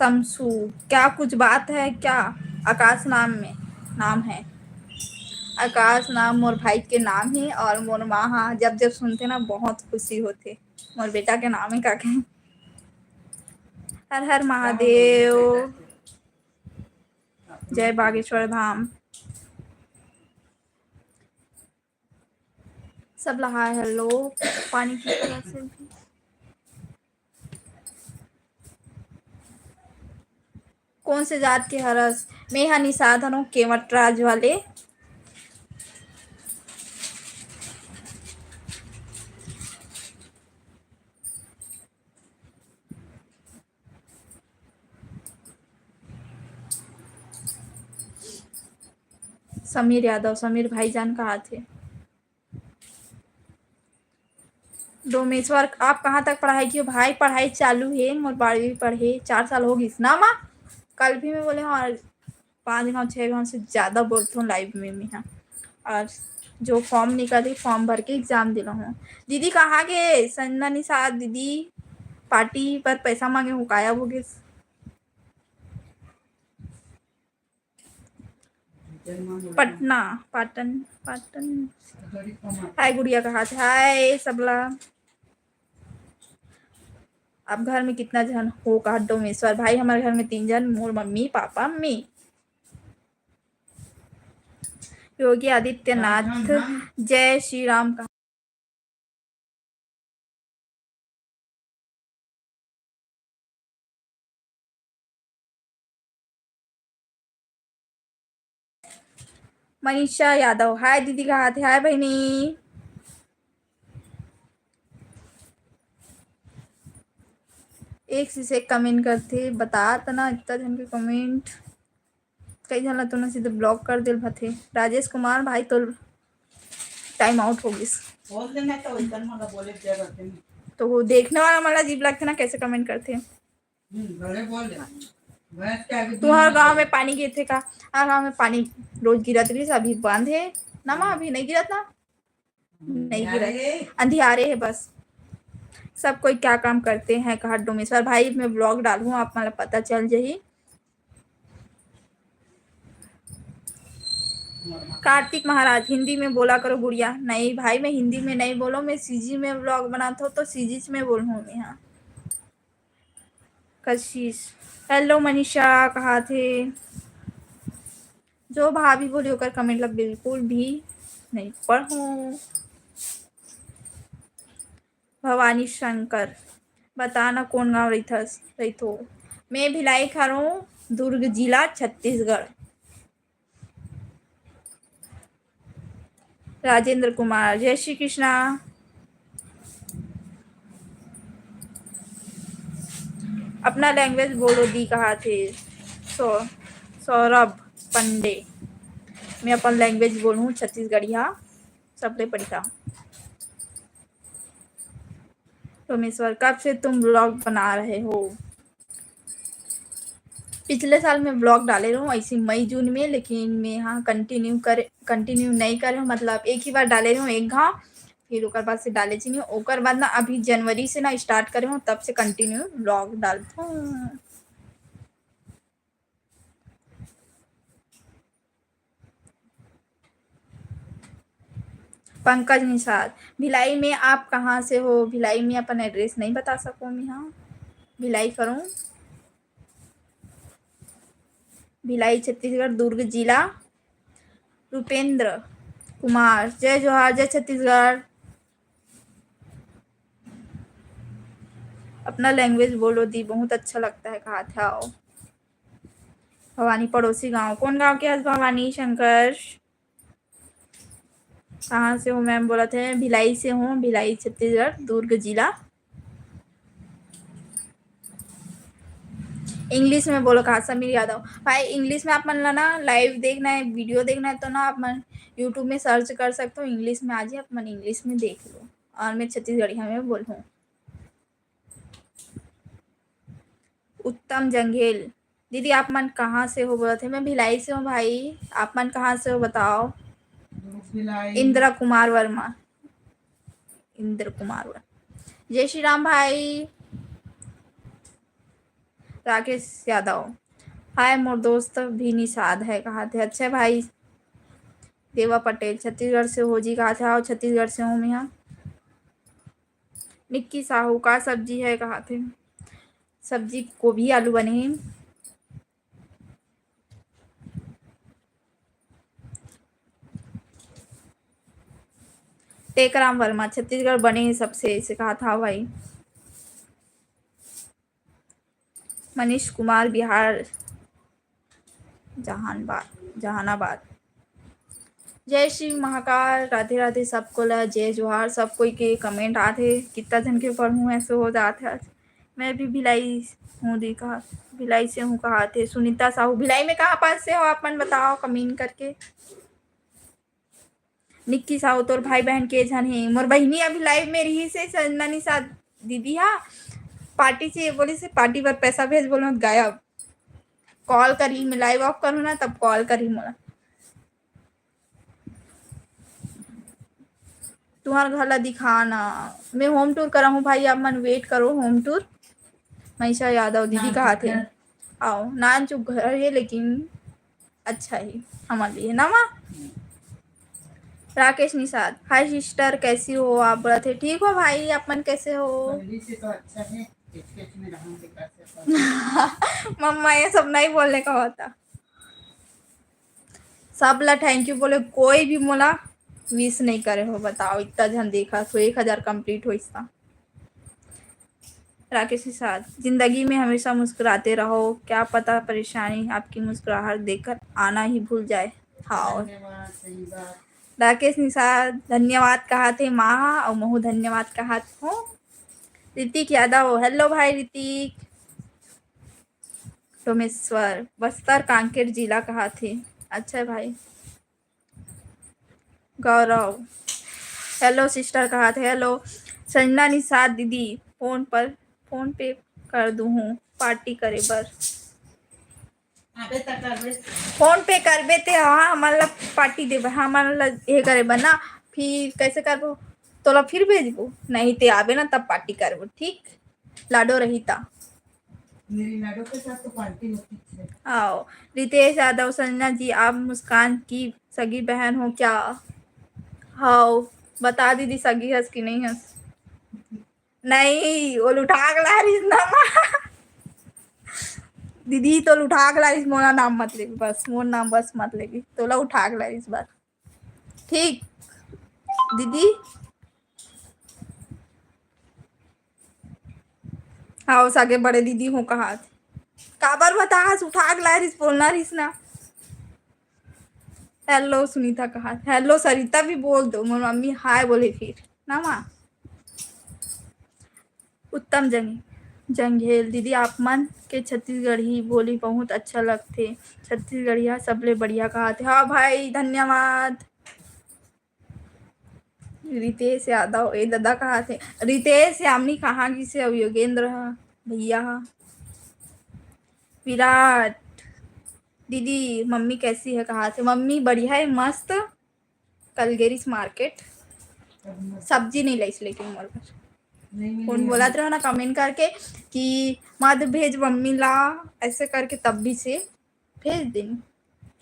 तमसू, क्या कुछ बात है क्या? आकाश नाम में, नाम है। आकाश नाम मोर भाई के नाम हे और मोर माँ हा जब जब सुनथे ना, बहुत खुशी होथे। मोर बेटा के नाम हे का कहे। हर हर महादेव, जय बागेश्वर धाम। सब ला हाय हेलो, पानी की तरह से भी। कौन से जात के हरस? मैं हा निषाद हनों, केवट राज वाले। समीर यादव, समीर भाईजान कहाथे। डोमेश्वर, आप कहाँ तक पढ़ाई किए हो? भाई, पढ़ाई चालू हे, मोर बारहवीं पढ़े, चार साल हो गिस ना माँ। कल भी मैं बोले हूँ, और पाँच घाव, छः घाव से ज़्यादा बोलत हूँ live में मैं हा। और जो form निकली, form भर के exam दिला हूँ। दीदी, कहाँ के संजना निषाद दीदी? Party पर पैसा मांगे हूँ, गायब हो गिस। पटना, पाटन, पाटन। हाय गुड़िया, कहाथे? हाय सबला। आप घर में कितना झन हो? कहा डोमेश्वर भाई, हमारे घर में तीन झन, मोर मम्मी, पापा, मैं। योगी आदित्यनाथ, जय श्री राम कहा। मनीषा यादव, हाय दीदी कहाथे, हाय बहिनी। एक से एक comment करथे, बता तना इतना झन के comment। कई झन ला तो ना सीधे block कर देल भथे। राजेश कुमार भाई तो time out हो गिस। बोल देना तो वैसन मोला बोले के जरूरत नहीं। तो वो देखने वाला मन ला अजीब लगथे ना, कैसे comment करथे। हम्म, भले बोल दे। भैंस के आगे तुहर गांव में पानी गिरथे का? हाँ, गांव में पानी रोज गिरत रहिस, अभी बंद हे ना माँ, अभी नहीं गिरत ना। नहीं गिरा, अंधियारे है बस। सब कोई क्या काम करते हैं, कहा डोमेश्वर भाई, मैं vlog डालूँ, आप मन ला पता चल जाही। कार्तिक महाराज, हिंदी में बोला करो गुड़िया। नहीं भाई, मैं हिंदी में नहीं बोलूँ, मैं सीजी में vlog बनात हूँ तो सीजी में बोलूँ मैं। हाँ, कशिश, हेलो मनीषा, कहाथे? जो भाभी बोली ओकर comment ला बिल्कुल भी नहीं पढ़ूं। भवानी शंकर, बता ना कौन गांव रहिथस, रहिथो? मैं भिलाई खारो, दुर्ग जिला, छत्तीसगढ़। राजेंद्र कुमार, जय श्री कृष्णा। अपना language बोलो दी कहाथे। सौ-, सौरभ पंडे, मैं अपन language बोलूँ छत्तीसगढ़िया, सबले बढ़िया। डोमेश्वर, कब से तुम vlog बना रहे हो? पिछले साल मैं vlog डाले रहूँ ऐसे मई जून में, लेकिन मैं हाँ continue करे, continue नहीं करे हूँ, मतलब एक ही बार डाले रहूँ एक घाव, फिर ओकर बाद से डाले च नहीं। ओकर बाद ना अभी जनवरी से ना start करे हूँ, तब से continue vlog डालत हूँ। पंकज निषाद, भिलाई में आप कहाँ से हो? भिलाई में अपन address नहीं बता सकूँ मैं, हाँ, भिलाई करूँ। भिलाई छत्तीसगढ़, दुर्ग जिला। रुपेंद्र कुमार, जय जोहार, जय छत्तीसगढ़। अपना language बोलो दी, बहुत अच्छा लगता है, कहाथे। भवानी पड़ोसी गांव, कौन गांव के हस भवानी शंकर? कहाँ से हो ma'am? बोलथे भिलाई से हूँ, भिलाई छत्तीसगढ़, दुर्ग जिला। English में बोलो, कहा समीर यादव। भाई, English में आप मन ला ना live देखना है, video देखना है तो ना आप मन YouTube में search कर सकते हो, English में आ जाए, आप मन English में देख लो। और मैं छत्तीसगढ़िया में बोलूँ। उत्तम जंघेल, दीदी आप मन कहाँ से हो? बोलथे मैं भिलाई से हूँ भाई, आप मन कहाँ से हो बताओ? भिलाई। इंदिरा कुमार वर्मा, इंद्र कुमार वर्मा। जय श्री राम भाई। राकेश यादव, हाय मोर दोस्त भी निषाद है कहाथे। अच्छा भाई देवा पटेल छत्तीसगढ़ से हो जी कहाथे। आओ छत्तीसगढ़ से हूँ मैं। निक्की साहू का सब्जी है कहाथे। सब्जी गोभी आलू बने हे। टेकराम वर्मा छत्तीसगढ़ बने हे सबसे, ऐसे कहाथा भाई। मनीष कुमार बिहार जहानबाद जहानाबाद। जय श्री महाकाल, राधे राधे सबको ला, जय जोहार। सब कोई के कमेंट आथे, कितना जन के पढ़ूँ ऐसे हो जात है। आज मैं भी भिलाई हूँ दी कहा, भिलाई से हूँ कहाथे। सुनीता साहू भिलाई में कहाँ पास से हो आप मन बताओ कमेंट करके। निक्की साहू तोर भाई बहन के झन हे? मोर बहिनी अभी लाइव में रही से संजना निषाद दीदी हा पार्टी चाहिए बोली से, पार्टी पर पैसा भेज बोलो गायब। कॉल करी मैं लाइव ऑफ करूँ ना तब कॉल करी मोला। तुम्हार घर ला दिखाना। मैं होम टूर कराहूँ भाई आप मन वेट करो होम टूर। मनीषा यादव दीदी कहाथे। आओ नान चुप घर है लेकिन अच्छा ही हमर लिए ना माँ। राकेश निषाद हाय सिस्टर कैसी हो आप बोलथे। ठीक हो भाई आप मन कैसे हो? पहली से तो अच्छा है। मम्मा ये सब नहीं बोलने का होता। सब ला थैंक यू बोले कोई भी मोला विश नहीं करे हो बताओ इतना झन देखा तो एक हजार कंप्लीट हो इसका। राकेश निषाद जिंदगी में हमेशा मुस्कुराते रहो क्या पता परेशानी आपकी मुस्कुराहट देखकर आना ही भूल जाए। हाँ। राकेश निषाद धन्यवाद कहाथे माँ और महू धन्यवाद कहाथे। ऋतिक यादव हेलो भाई ऋतिक। डोमेश्वर बस्तर कांकेर जिला कहाथे। अच्छा भाई। गौरव हेलो सिस्टर कहाथे। हेलो संजना निषाद दीदी फोन पर फोन पे कर दूहूँ पार्टी करे बर। फोन पे करबे ते हाँ हमन ला पार्टी देबे हमन ला ये करे बर ना। फिर कैसे करबो? तोला फिर भेजबो नहीं ते आबे ना तब पार्टी करबो ठीक। लाडो रही ता। मेरी लाडो के साथ तो पार्टी होती है। आओ रितेश यादव संजना जी आप मुस्कान की सगी बहन हो क्या? हाओ बता दीदी सगी हस कि नहीं हस? नहीं वो उठा के ला रही ना माँ। दीदी तो उठा के ला रही मोला नाम मत लेगी बस मोर नाम बस मत लेगी तोला उठा के ला रही इस बार। ठीक दीदी। हाँ सगे बड़े दीदी हो कहा काबर बतास उठा के ला रही बोलना रहीस ना। हेलो सुनीता कहा हेलो सरिता भी बोल दो मोर मम्मी हाय बोले फिर ना माँ। उत्तम जंग जंघेल दीदी आप मन के छत्तीसगढ़ी बोली बहुत अच्छा लगथे। छत्तीसगढ़िया सबले बढ़िया कहाथे। हाँ भाई धन्यवाद। रितेश यादव ए ददा कहाथे। रितेश यामिनी कहाँ गिसे अउ योगेंद्र ह भैया ह। विराट दीदी मम्मी कैसी है कहाथे। मम्मी बढ़िया है मस्त। कल गेरिस मार्केट सब्जी नहीं लाइस लेकिन मोर घर। कौन बोलत रहो ना कमेंट करके कि मत भेज मम्मी ला ऐसे करके तब भी से भेज दिन।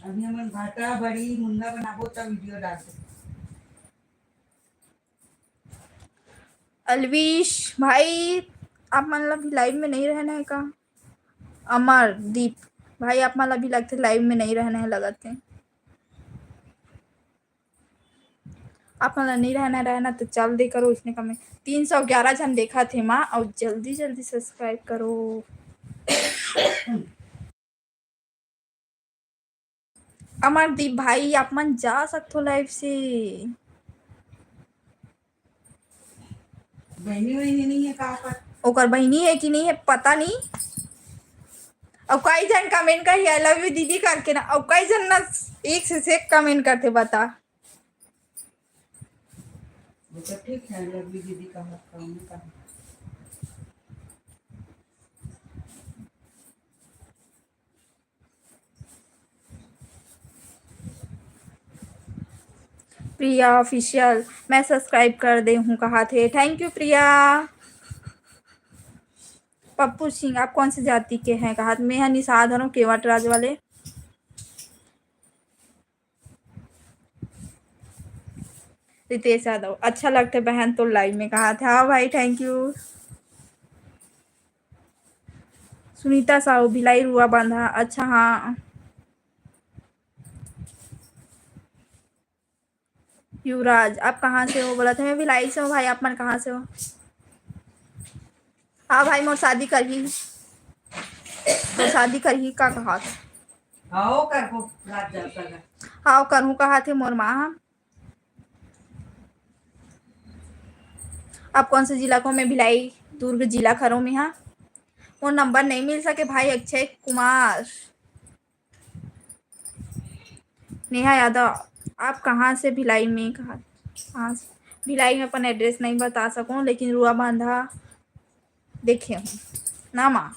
अभी हमन भाटा बड़ी मुंगा बनाबो त वीडियो डाल दे। अलविश भाई आप मन ला भी लाइव में नहीं रहना है का? अमरदीप भाई आप मन ला भी लगते लाइव में नहीं रहना है लगत है। आप मन ला नहीं रहना रहना तो चल दे करो इसने कम तीन सौ ग्यारह झन देखा थे माँ और जल्दी जल्दी सब्सक्राइब करो। अमरदीप भाई आप मन जा सकथो लाइव से। बहनी वहनी नहीं है कहाँ पर? ओकर बहनी है कि नहीं है पता नहीं। अब कई जन कमेंट कर आई लव यू दीदी करके ना अब कई जन ना एक से एक कमेंट करते बता। वो तो ठीक है लव यू दीदी का मत काम का। प्रिया ऑफिशियल मैं सब्सक्राइब कर दे हूँ कहा थे। थैंक यू प्रिया। पप्पू सिंह, आप कौन से जाति के हैं? कहा, मैं हा निषाद हरव, केवट राज वाले। रितेश यादव, अच्छा लगथे बहन तोर live में, कहा थे। हाँ भाई, thank you। सुनीता साहू, भिलाई रुआ बांधा, अच्छा हाँ। युवराज, आप कहाँ से हो? बोला था मैं भिलाई से हूँ भाई, आप मन कहाँ से हो? हाँ भाई, मोर शादी करही, मोर शादी करही का कहा? हाँ, वो करहूँ, रात जब तक। हाँ, करहूँ कहा थे मोर माँ। आप कौन से जिला को? मैं भिलाई दुर्ग जिला खरो में हाँ। मोर नंबर नहीं मिल सके भाई। अक्षय कुमार, नेहा यादव, आप कहाँ से? भिलाई में कहाँ, कहाँ से? भिलाई में अपन address नहीं बता सकूँ, लेकिन रुआ बांधा देखे हूँ ना माँ।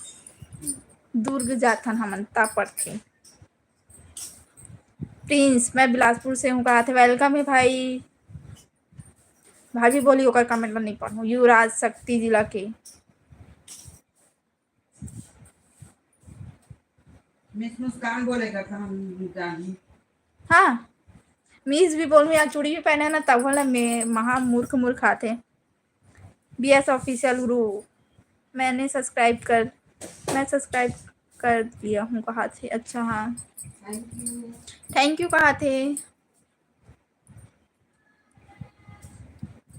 दुर्ग जाथन हमन ता पड़थे। प्रिंस, मैं बिलासपुर से हूँ, कहा थे। Welcome है भाई। भाभी बोली ओकर comment ला नहीं पढ़ूँ। युवराज, शक्ति जिला के। मिस मुस्कान बोलेगा तो हम जानी। हाँ, मिस भी बोलूँ या चूड़ी भी पहने ना, तब बोला मैं महा मूर्ख मूर्ख आथे। बी एस Official गुरु, मैंने subscribe कर, मैं subscribe कर दिया हूँ कहा थे। अच्छा हाँ, thank you। Thank you कहा थे।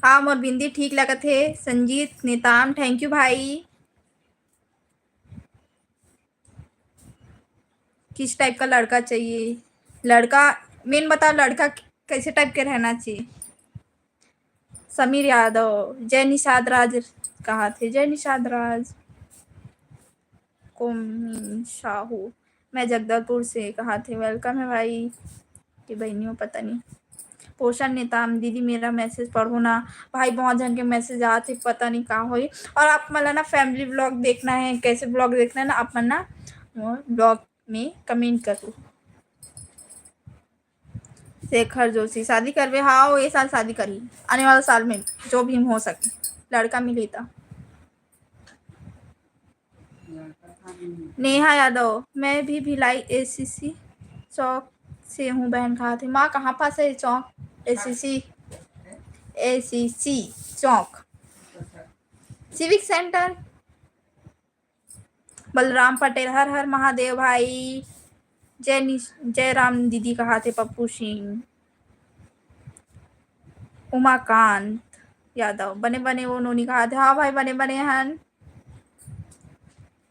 हाँ, मोर बिंदी ठीक लगत हे। संजीत नेताम, thank you भाई। किस type का लड़का चाहिए? लड़का main बताओ, लड़का कैसे type के रहना चाहिए? समीर यादव, जय निषाद राज कहा थे, जय निषाद राज। कोमिन साहू, मैं जगदलपुर से कहा थे। Welcome है भाई। के बहनियों पता नहीं। पोषण नेताम, दीदी मेरा message पढ़ो ना। भाई बहुत झन के message आते, पता नहीं का होई। और आप मन ला ना family vlog देखना है, कैसे vlog देखना है ना, आप मन ना मोर vlog में comment करो। शेखर जोशी, शादी करबे? हाँ, वो ये साल शादी करी, आने वाला साल में जो भी हो सके, लड़का मिली तो। नेहा यादव, मैं भी भिलाई एसीसी चौक से हूँ बहन, कहा थे। माँ, कहाँ पास है चौक? एसीसी, एसीसी चौक, सिविक सेंटर। बलराम पटेल, हर हर महादेव भाई। जय निश-, जय राम दीदी कहा थे पप्पू सिंह। उमाकांत यादव, बने बने वो नोनी कहा थे। हाँ भाई, बने बने हन।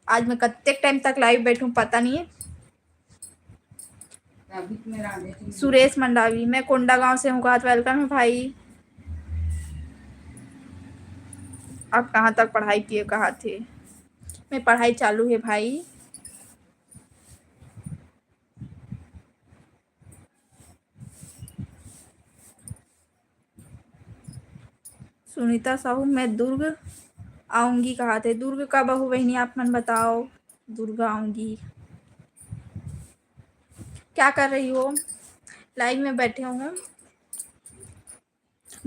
आज मैं कत्तेक time तक live बैठूं, पता नहीं है। अभी तो मेरा आने के लिए सुरेश मंडावी, मैं कोंडागांव से हूँ कहा थे। Welcome है भाई। आप कहाँ तक पढ़ाई किए कहा थे? मैं पढ़ाई चालू है भाई। सुनीता साहू, मैं दुर्ग आऊंगी कहा थे। दुर्ग कब आहू बहनी, आप मन बताओ। दुर्ग आऊंगी। क्या कर रही हो? Live में बैठे हूँ।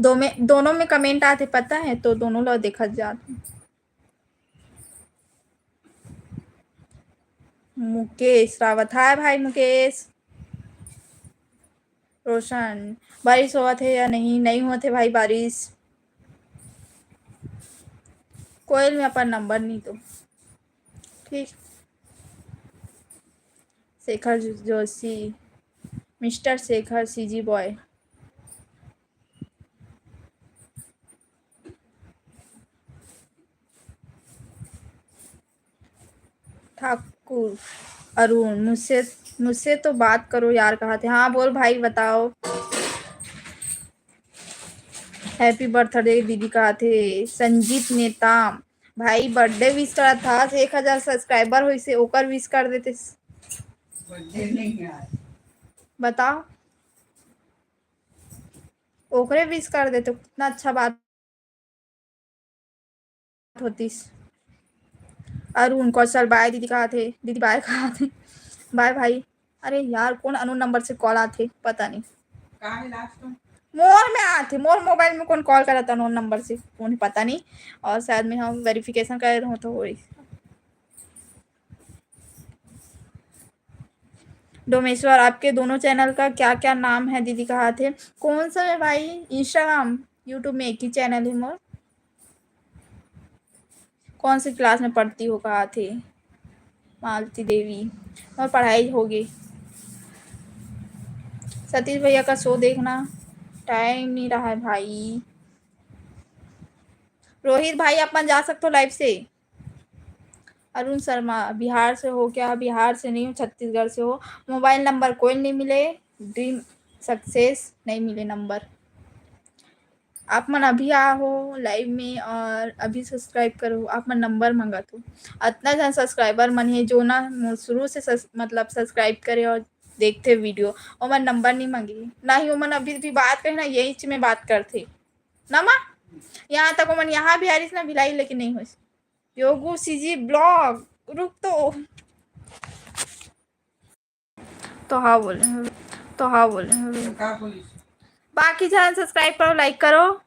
दो में, दोनों में comment आते पता है, तो दोनों ला देखत जात हूँ। मुकेश रावत, हाय भाई मुकेश। रोशन, बारिश होवत हे या नहीं? नहीं होवत हे भाई बारिश। कोयल में अपन नंबर नहीं तो ठीक। शेखर जो-, जोशी, मिस्टर शेखर, सीजी बॉय। ठाकुर अरुण, मुझसे, मुझसे तो बात करो यार, कहा थे। हाँ, बोल भाई, बताओ। Happy birthday दीदी, कहा थे। संजीत नेताम, भाई, birthday wish करा था, एक हजार subscriber होइसे, ओकर wish कर देते। Birthday नहीं यार। बताओ, ओकरे wish कर देते, कितना अच्छा बात होतिस। अरुण कौशल, bye दीदी कहा थे, दीदी bye कहा थे, bye भाई। अरे यार, कौन unknown number से call आथे, पता नहीं। का है last में? मोर में आथे, मोर mobile में कौन call करत unknown number से, कौन पता नहीं। और शायद मैं हम verification करे रहूं तो होई। डोमेश्वर, आपके दोनों चैनल का क्या क्या नाम है दीदी, कहा थे? कौन सा है भाई? Instagram, YouTube में एक ही चैनल है मोर। कौन सी क्लास में पढ़ती हो, कहा थे? मालती देवी। और पढ़ाई होगी। सतीश भैया का शो देखना टाइम नहीं रहा है भाई। रोहित भाई, अपन जा सकते हो लाइव से। अरुण शर्मा, बिहार से हो क्या? बिहार से नहीं हूँ, छत्तीसगढ़ से हो। मोबाइल नंबर कोई नहीं मिले, ड्रीम सक्सेस नहीं मिले नंबर। आप मन अभी आ हो लाइव में और अभी सब्सक्राइब करो, आप मन नंबर मंगत हो। अतना जन सब्सक्राइबर मन हे जो ना मो-, शुरू से सस-, मतलब सब्सक्राइब करे और देखते वीडियो, ओमन नंबर नहीं मांगे, ना ही ओमन अभी भी बात करे ना, यही चीज में बात करते ना माँ। यहाँ तक ओमन यहाँ भी आ रही ना भिलाई, लेकिन नहीं हो। योगू सीजी ब्लॉग, रुक तो। तो हाँ बोले, तो हाँ बोले। का बोली? बाकी झन सब्सक्राइब करो, लाइक करो।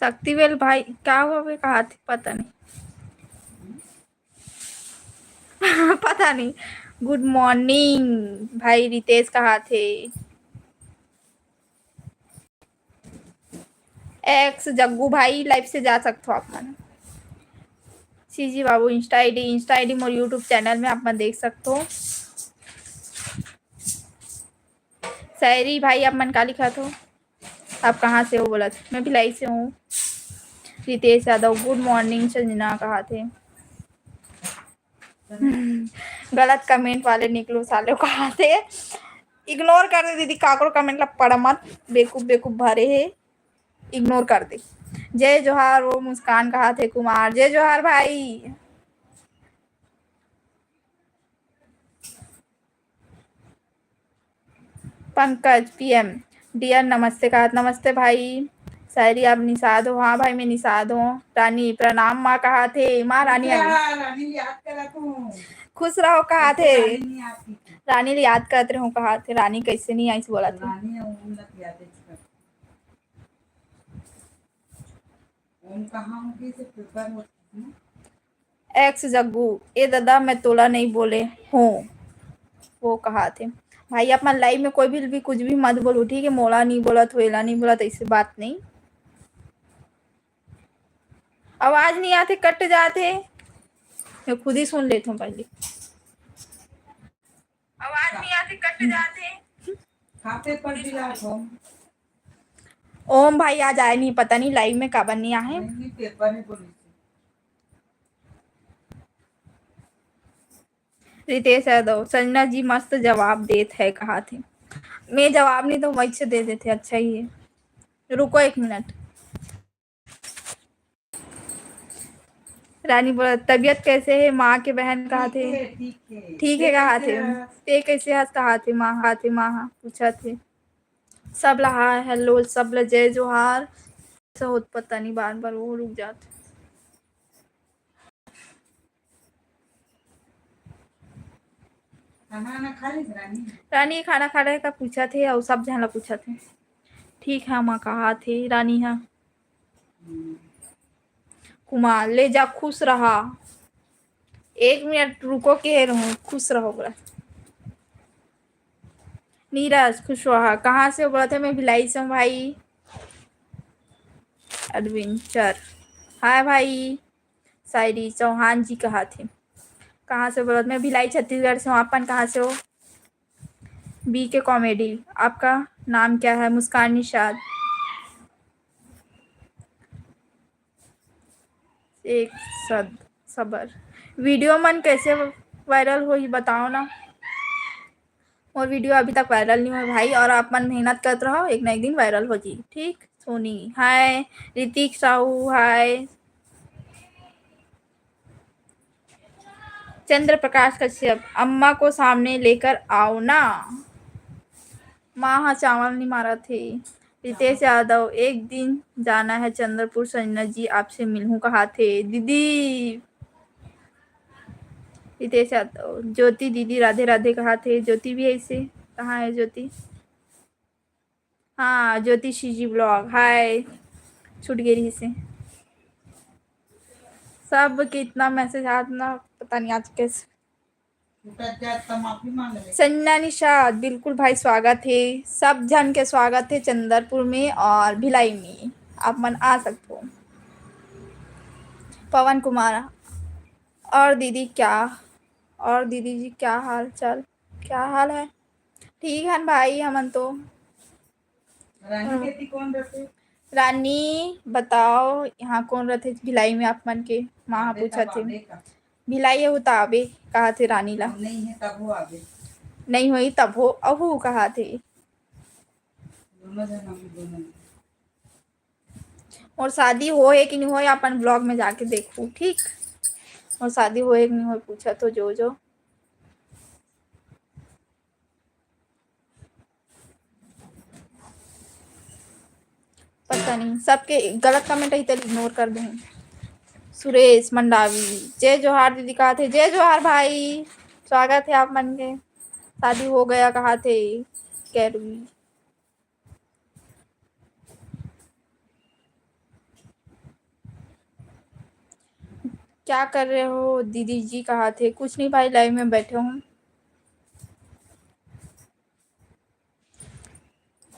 शक्तिवेल भाई, क्या हुआ बे, कहा थे, पता नहीं। पता नहीं। गुड मॉर्निंग भाई रितेश, कहा थे? एक्स जग्गू भाई, लाइव से जा सकते हो आप मन। सीजी बाबू इंस्टा आईडी, इंस्टा आईडी मोर YouTube चैनल में आप मन देख सकते हो। शायरी भाई, आप मन का लिखत हो? आप कहाँ से हो बोलत? मैं भिलाई से हूँ। रितेश यादव, गुड मॉर्निंग संजना, कहा थे? गलत कमेंट वाले निकलो साले, कहा थे? इग्नोर कर दे दीदी, काकरो कमेंट ला पढ़ मत, बेकूफ बेकूफ भरे हे, इग्नोर कर दे। जय जोहार, वो मुस्कान, कहा थे? कुमार, जय जोहार भाई। पंकज पीएम, डियर नमस्ते, कहा थे? नमस्ते भाई। शायरी, आप निषाद हो? हाँ भाई, मैं निषाद हूँ। रानी प्रणाम माँ, कहा थे? माँ रानी आ गई। रानी याद करा तू। खुश रहो, कहा थे? रानी नहीं आती थी। रानी ले याद करत रहूँ, कहा थे? रानी कैसे नहीं आई, बोला थे। रानी है, वो मतलब याद है इसका। ओम कहाँ होगी से पेपर होती है। एक्स जग्गू, ए दादा, मैं तोला नहीं बोले हूँ, वो कहा थे। भाई, अपन लाइव में कोई भी, भी कुछ भी मत बोलो, ठीक है? मोला नहीं बोलत हो, एला नहीं बोलत, ऐसी बात नहीं। आवाज नहीं आते, कट जाते। मैं खुद ही सुन लेता हूँ पहले। आवाज नहीं आते, कट जाते। खाते पर भी लाखों। ओम भाई आज आए नहीं, पता नहीं लाइव में काबर नहीं आए। नहीं, पेपर है बोली से। रितेश यादव, संजना जी मस्त जवाब देत है, कहा थे। मैं जवाब नहीं तो वैसे दे देते, अच्छा ही है। रुको एक मिनट। रानी बोला, तबीयत कैसे है? माँ के बहन कहा थे? ठीक है, ठीक है। ठीक है, कहा थे। ते कैसे हस? कहा थे माँ, कहा थे माँ, हाँ, पूछा थे। सब ला हाय हेलो, सब ला जय जोहार। ऐसा होत पता नहीं, बार बार वो रुक जात। खाना वाना खा ली रानी? रानी खाना खा रहे का पूछा थे और सब झन ला पूछा थे। ठीक है माँ, कहा थे रानी, हाँ। कुमार, ले जा, खुश रहा। एक मिनट रुको, कह रहूँ, खुश रहो बोला। नीरज, खुश रहा। कहाँ से हो बोला थे? मैं भिलाई से हूँ भाई। एडवेंचर, हाय भाई। शायरी चौहान जी कहा थे? कहाँ से बोला? मैं भिलाई छत्तीसगढ़ से हूँ। आप मन कहाँ से हो? बी के कॉमेडी, आपका नाम क्या है? मुस्कान निषाद। एक सद सबर। वीडियो मन कैसे वायरल होही, बताओ ना। मोर वीडियो अभी तक वायरल नहीं हुआ भाई, और आप मन मेहनत करत रहो, एक ना एक दिन वायरल हो जी, ठीक? सोनी हाय, ऋतिक साहू हाय। चंद्र प्रकाश कश्यप, अम्मा को सामने लेकर आओ ना। माँ हा चावल नहीं मारा थे। रितेश यादव, एक दिन जाना है चंद्रपुर, संजना जी आपसे मिलूँ कहा थे। दीदी, रितेश यादव, ज्योति दीदी राधे राधे कहा थे। ज्योति भी ऐसे, कहाँ है ज्योति? हाँ, ज्योति सीजी ब्लॉग, हाय। छूट गई रही से। सब कितना मैसेज आत ना, पता नहीं आज कैसे। संजना निषाद, बिल्कुल भाई, स्वागत है, सब झन के स्वागत है चंदरपुर में और भिलाई में, आप मन आ सकते हो। पवन कुमार, और दीदी क्या, और दीदी जी क्या हाल चाल, क्या हाल है? ठीक है भाई, हमन तो। रानी हाँ। के ती कौन रथे? रानी, बताओ, यहाँ कौन रथे भिलाई में आप मन के? माँ ह आबे पूछत तब हे। आबे का? भिलाई अहू त आबे, कहा थे रानी ला। नहीं है तब हो आबे। नहीं होई तब हो, अहू कहा थे। दोनों जन आबे, दोनों जन। मोर शादी होए कि नहीं होए, अपन ब्लॉग में जाके देखू, ठीक? मोर शादी होए कि नहीं होए, पूछा तो जो जो। पता नहीं, सबके गलत कमेंट ही तो इग्नोर कर दूँ। सुरेश मंडावी, जय जोहार दीदी कहा थे। जय जोहार भाई, स्वागत है आप मन के। शादी हो गया कहा थे कैरवी। क्या कर रहे हो दीदी जी कहा थे? कुछ नहीं भाई, लाइव में बैठे हूँ।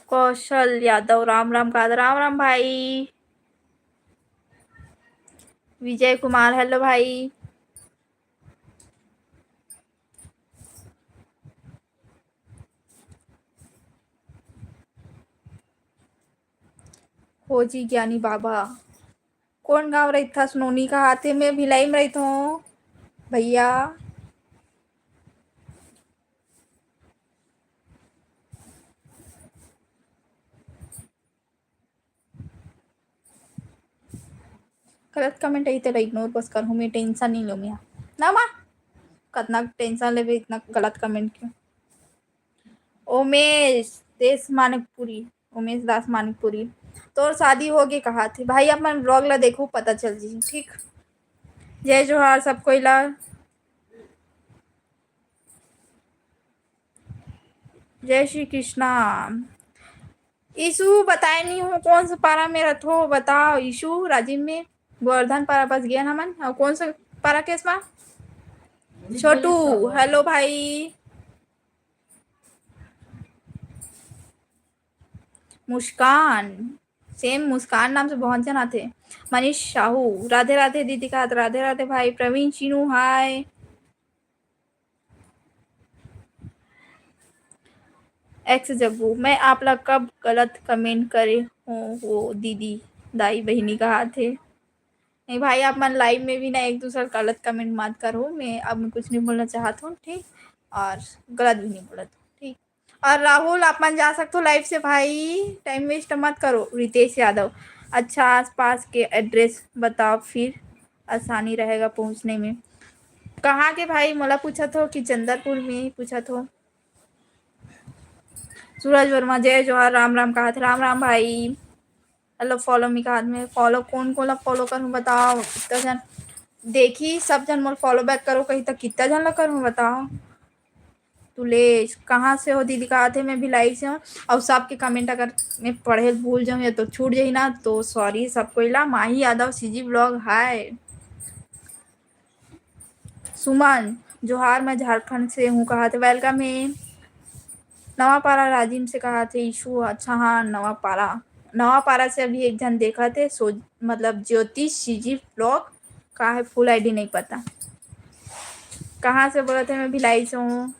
कौशल यादव, राम राम कहा थे। राम राम भाई। विजय कुमार, हेलो भाई। खोजी ज्ञानी बाबा, कौन गाँव रहिथस नोनी कहा थे? मैं भिलाई में रहिथों भैया। गलत कमेंट आई तेला इग्नोर बस करहूँ मैं, टेंशन नहीं लूँ मैं। ना माँ, कतना टेंशन लेबे इतना गलत कमेंट क्यों? उमेश देश मानिकपुरी, उमेश दास मानिकपुरी, तोर शादी हो गे कहा थे भाई, अपन ब्लॉग ला देखू, पता चल जी, ठीक। जय जोहार सब कोई ला। जय श्री कृष्णा। ईशु बताए नहीं हो कौन सा पारा में रथो, बताओ ईशु। राजिम में गोवर्धन पारा बस गया हमन। और कौन सा पारा केस मा? छोटू, हेलो भाई। मुस्कान, सेम मुस्कान नाम से बहुत जन आथे। मनीष साहू, राधे राधे दीदी का हाथ, राधे राधे भाई। प्रवीण चीनू, हाय। एक्स जग्गू, मैं आप ला कब गलत कमेंट करे हूँ वो दीदी, दाई बहिनी कहा थे। नहीं भाई, आप मन लाइव में भी ना एक दूसरा गलत कमेंट मत करो। मैं अब मैं कुछ नहीं बोलना चाहत हूँ, ठीक, और गलत भी नहीं बोलत हूँ, ठीक। और राहुल, आप मन जा सकते हो लाइव से भाई, टाइम वेस्ट मत करो। रितेश यादव, अच्छा, आसपास के एड्रेस बताओ, फिर आसानी रहेगा पहुँचने में। कहाँ के भाई, मोला पूछत हो कि चंदरपुर में पूछत हो? सूरज वर्मा, जय जोहार, राम राम कहा थे। राम राम भाई। हेलो, फॉलो मी कहा थे। फॉलो कौन कौन ला फॉलो करूँ बताओ, कितना जन देखी, सब जन मोर फॉलो बैक करो कही तो कितना जन ला करूँ बताओ। तुलेश, कहाँ से हो दीदी कहा थे? मैं भिलाई से हूँ। और सबके कमेंट अगर मैं पढ़े भूल जाऊँ या तो छूट जाही ना, तो सॉरी सब कोई ला। माही यादव, सीजी ब्लॉग, हाय। सुमन, जोहार, मैं झारखंड से हूँ कहा थे। वेलकम है। नवापारा राजिम से कहा थे ईशु। अच्छा हाँ, नवापारा, नवापारा से अभी एक जन देखा थे, सो मतलब ज्योतिष सीजी ब्लॉग का है, फुल आईडी नहीं पता। कहाँ से बोलत हे? मैं भिलाई से हूँ।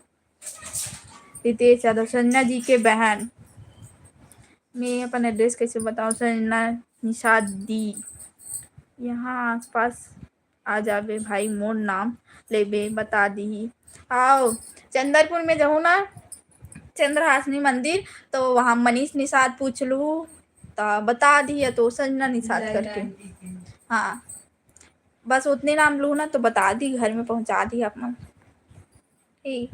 रितेश यादव, संजना जी के बहन। मैं अपन एड्रेस कैसे बताऊँ? संजना निषाद दी, यहाँ आसपास आ जाबे भाई, मोर नाम लेबे, बता दीही। आओ, चंदरपुर में जाहू ना, चंद्रहासिनी मंदिर, तो वहाँ मनीष निषाद पूछ लू, तो बता दीही, तो संजना निषाद करके। हाँ, बस उतने नाम लू ना, तो बता दी, घर में पहुँचा दी आप मन। ठीक।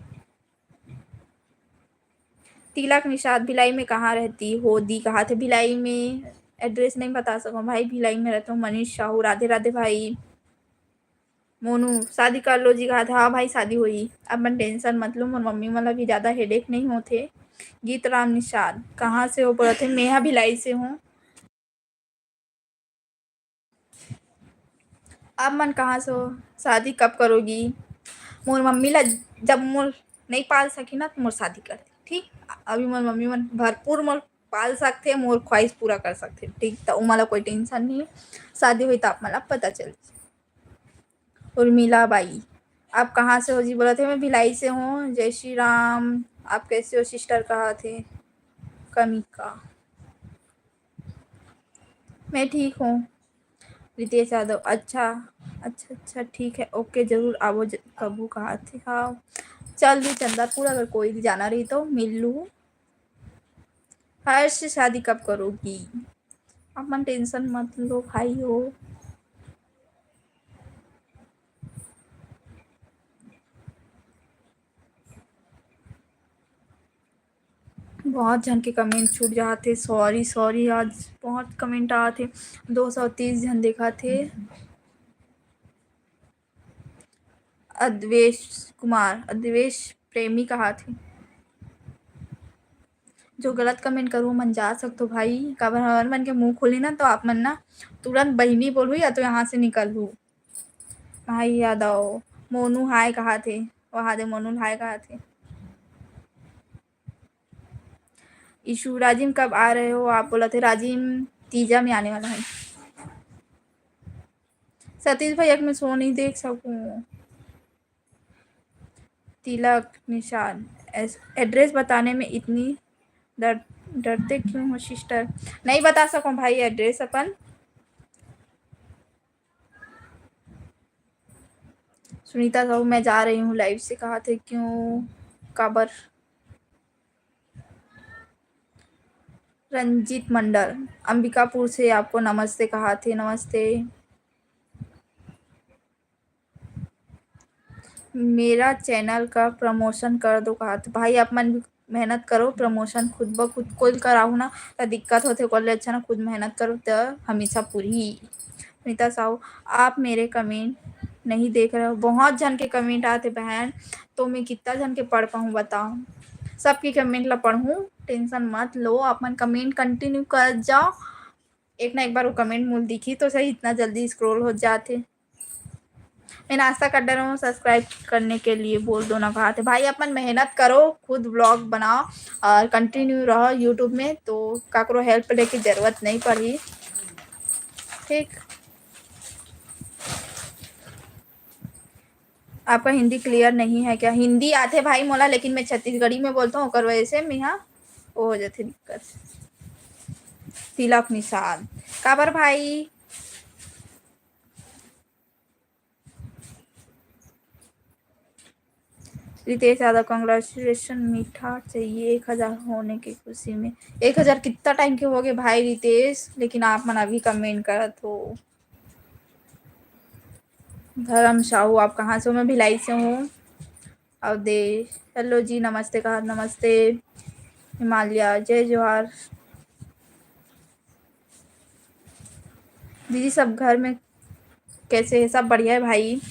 तिलक निषाद, भिलाई में कहाँ रहती हो दी कहा थे? भिलाई में एड्रेस नहीं बता सकूँ भाई, भिलाई में रहता हूँ। मनीष साहू, राधे राधे भाई। मोनू, शादी कर लो जी कहा थे। हाँ भाई, शादी होई, अपन टेंशन मत लो, मोर मम्मी मन ला भी ज़्यादा हेडेक नहीं होथे। गीत राम निषाद, कहाँ से हो बोलत हे? मेहा भिलाई से हूँ। आप मन कहाँ से हो? शादी कब करोगी? मोर मम्मी ला जब मोर नहीं पाल सकी ना, तो मोर शादी कर दे, ठीक? अभी मोर मम्मी मन भरपूर मोर पाल सकथे, मोर ख्वाहिश पूरा कर सकथे, ठीक? त ओमा ला कोई tension नहीं है। शादी होई त आप मन ला पता चल। उर्मिला बाई, आप कहाँ से हो जी? बोलत हे, मैं भिलाई से हूँ। जय श्री राम। आप कैसे हो sister? कहा थे कनिका। मैं ठीक हूँ। रितेश यादव, अच्छा, अच्छा, अच्छा, ठीक है, OK, जरूर आवो ज-, कभू कहा थे, हाँ। चल लू चंदरपुर, अगर कोई भी जाना रही तो मिल लू। हर्ष, शादी कब करोगी? आप मन tension मत लो भाई हो। बहुत झन के comment छूट जात हे, sorry, sorry, आज बहुत comment आत हे, दो सौ तीस झन देखा थे। अद्वेश कुमार, अद्वेश प्रेमी कहा थे, जो गलत comment करू, मन जा सकतो भाई, काबर हमर मन के मुंह खुली ना, तो आप मन ना तुरंत बहिनी बोलहू या तो यहाँ से निकलहू। भाई यादव, मोनू हाय कहा थे, वहा दे मोनू हाय कहा थे। ईशु, राजिम कब आ रहे हो आप? बोला थे राजिम तीजा में आने वाला है। सतीश भैया के मैं show नहीं देख सकूँ। तिलक निषाद, एस-, address बताने में इतनी डर, डरते क्यों हो sister? नहीं बता सकूँ भाई address अपन। सुनीता साहू, मैं जा रही हूँ live से, कहा थे क्यों, काबर? रंजीत मंडल, अंबिकापुर से आपको नमस्ते कहा थे, नमस्ते। मेरा channel का promotion कर दो कहा थे। भाई, आप मन भी मेहनत करो, promotion खुद ब खुद कोई कराहू ना, त दिक्कत होथे, ओकर ले अच्छा ना खुद मेहनत करो, त हमेशा पूरी। सुनीता साहू, आप मेरे comment नहीं देख रहे हो। बहुत झन के comment आते बहन, तो मैं कितना झन के पढ़ पाऊँ बताओ? सबके comment ला पढ़ूँ, tension मत लो, आप मन comment continue कर जाओ, एक ना एक बार वो comment मोला दिखी तो सही, इतना जल्दी scroll हो जाते। मैं नाश्ता कर डरे हूँ, subscribe करने के लिए बोल दो ना कहा थे। भाई, अपन मेहनत करो, खुद vlog बनाओ और continue रहो YouTube में, तो काकरो help लेके जरूरत नहीं पड़ी, ठीक? आपका हिंदी clear नहीं है क्या? हिंदी आथे भाई मोला, लेकिन मैं छत्तीसगढ़ी में बोलता हूँ, ओकर वजह से मैं यहाँ वो हो जाथे दिक्कत। तिलक निषाद, काबर भाई? रितेश यादव, congratulation, मीठा चाहिए एक हजार होने की खुशी में। एक हजार कितना time के हो गए भाई रितेश, लेकिन आप मन अभी comment करत हो। धर्म साहू, आप कहाँ से हो? मैं भिलाई से हूँ। अवधेश, hello जी, नमस्ते कहा, नमस्ते। हिमालय, जय जोहार। दीदी, सब घर में कैसे है? सब बढ़िया है भाई।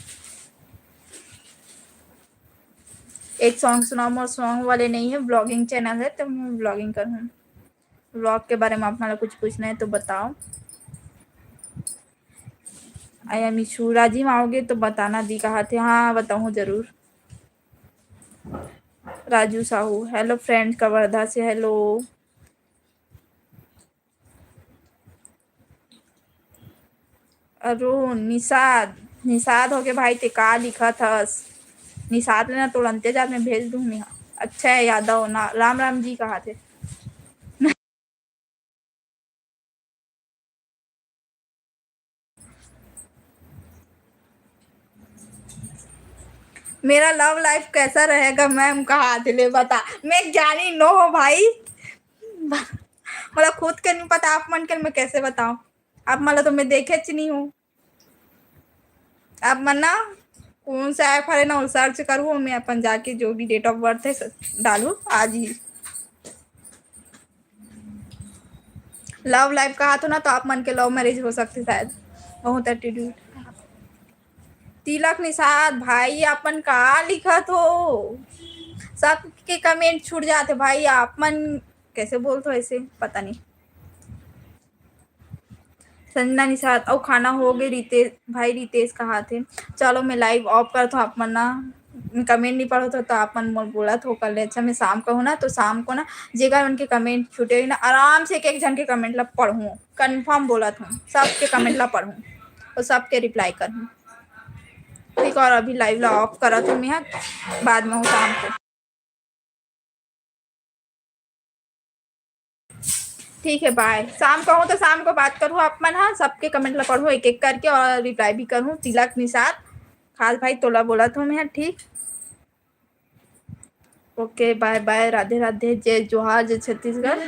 एक song सुनाओ, मोर song वाले नहीं है, vlogging channel है, तो मैं vlogging करूँ। Vlog के बारे में आप मन ला कुछ पूछना है तो बताओ। I am Ishu. राजिम आओगे तो बताना दी कहा थे। हाँ, बताऊँ जरूर। राजू साहू, hello friend, कवर्धा से hello। अरुण, निषाद, निषाद होगे भाई, ते का लिखत हस? निषाद ले ना तुरंते जात में भेज दूँ मैं। अच्छा है यादव ना, राम राम जी कहा थे। मेरा love life कैसा रहेगा मैम, कहा थे ले बता। मैं ज्ञानी नो हो भाई, मतलब खुद के नहीं पता, आप मन के मैं कैसे बताऊं? आप मन ला तो मैं देखे च नहीं हूँ। आप मन ना कौन सा app हरे ना, वो search करूँ, मैं अपन जाके जो भी date of birth है स-, डालू आज ही। Love life कहा तो ना, तो आप मन के love marriage हो सकते शायद। बहुत attitude। तिलक निषाद भाई, अपन का लिखत हो? सबके comment छूट जाते भाई, आप मन कैसे बोलते हो ऐसे, पता नहीं। संजना निषाद, अउ खाना हो गे रितेश भाई? रितेश कहाथे। चलो, मैं live off करत हूँ, आप मन ना comment नहीं पढ़ो तो, तो आप मन मोर बोलत हो कर ले। अच्छा, मैं शाम को हूँ ना, तो शाम को ना जेकर मन के comment छूटे रही ना, आराम से एक एक झन के comment ला पढ़ूँ, confirm बोलत हूँ, सबके comment ला पढ़ूँ और सबके reply करूँ। ठीक, और अभी live ला off करत हूँ मैं, बाद में हूँ शाम को। ठीक है, bye। शाम को हूँ तो शाम को बात करूँ आप मन, हाँ, सबके comment ला पढ़ूँ एक एक करके और reply भी करूँ। तिलक निषाद, खास भाई तोला बोलत हूँ मैं, ठीक। OK, bye bye, Radhe Radhe, जय जोहार, जय छत्तीसगढ़।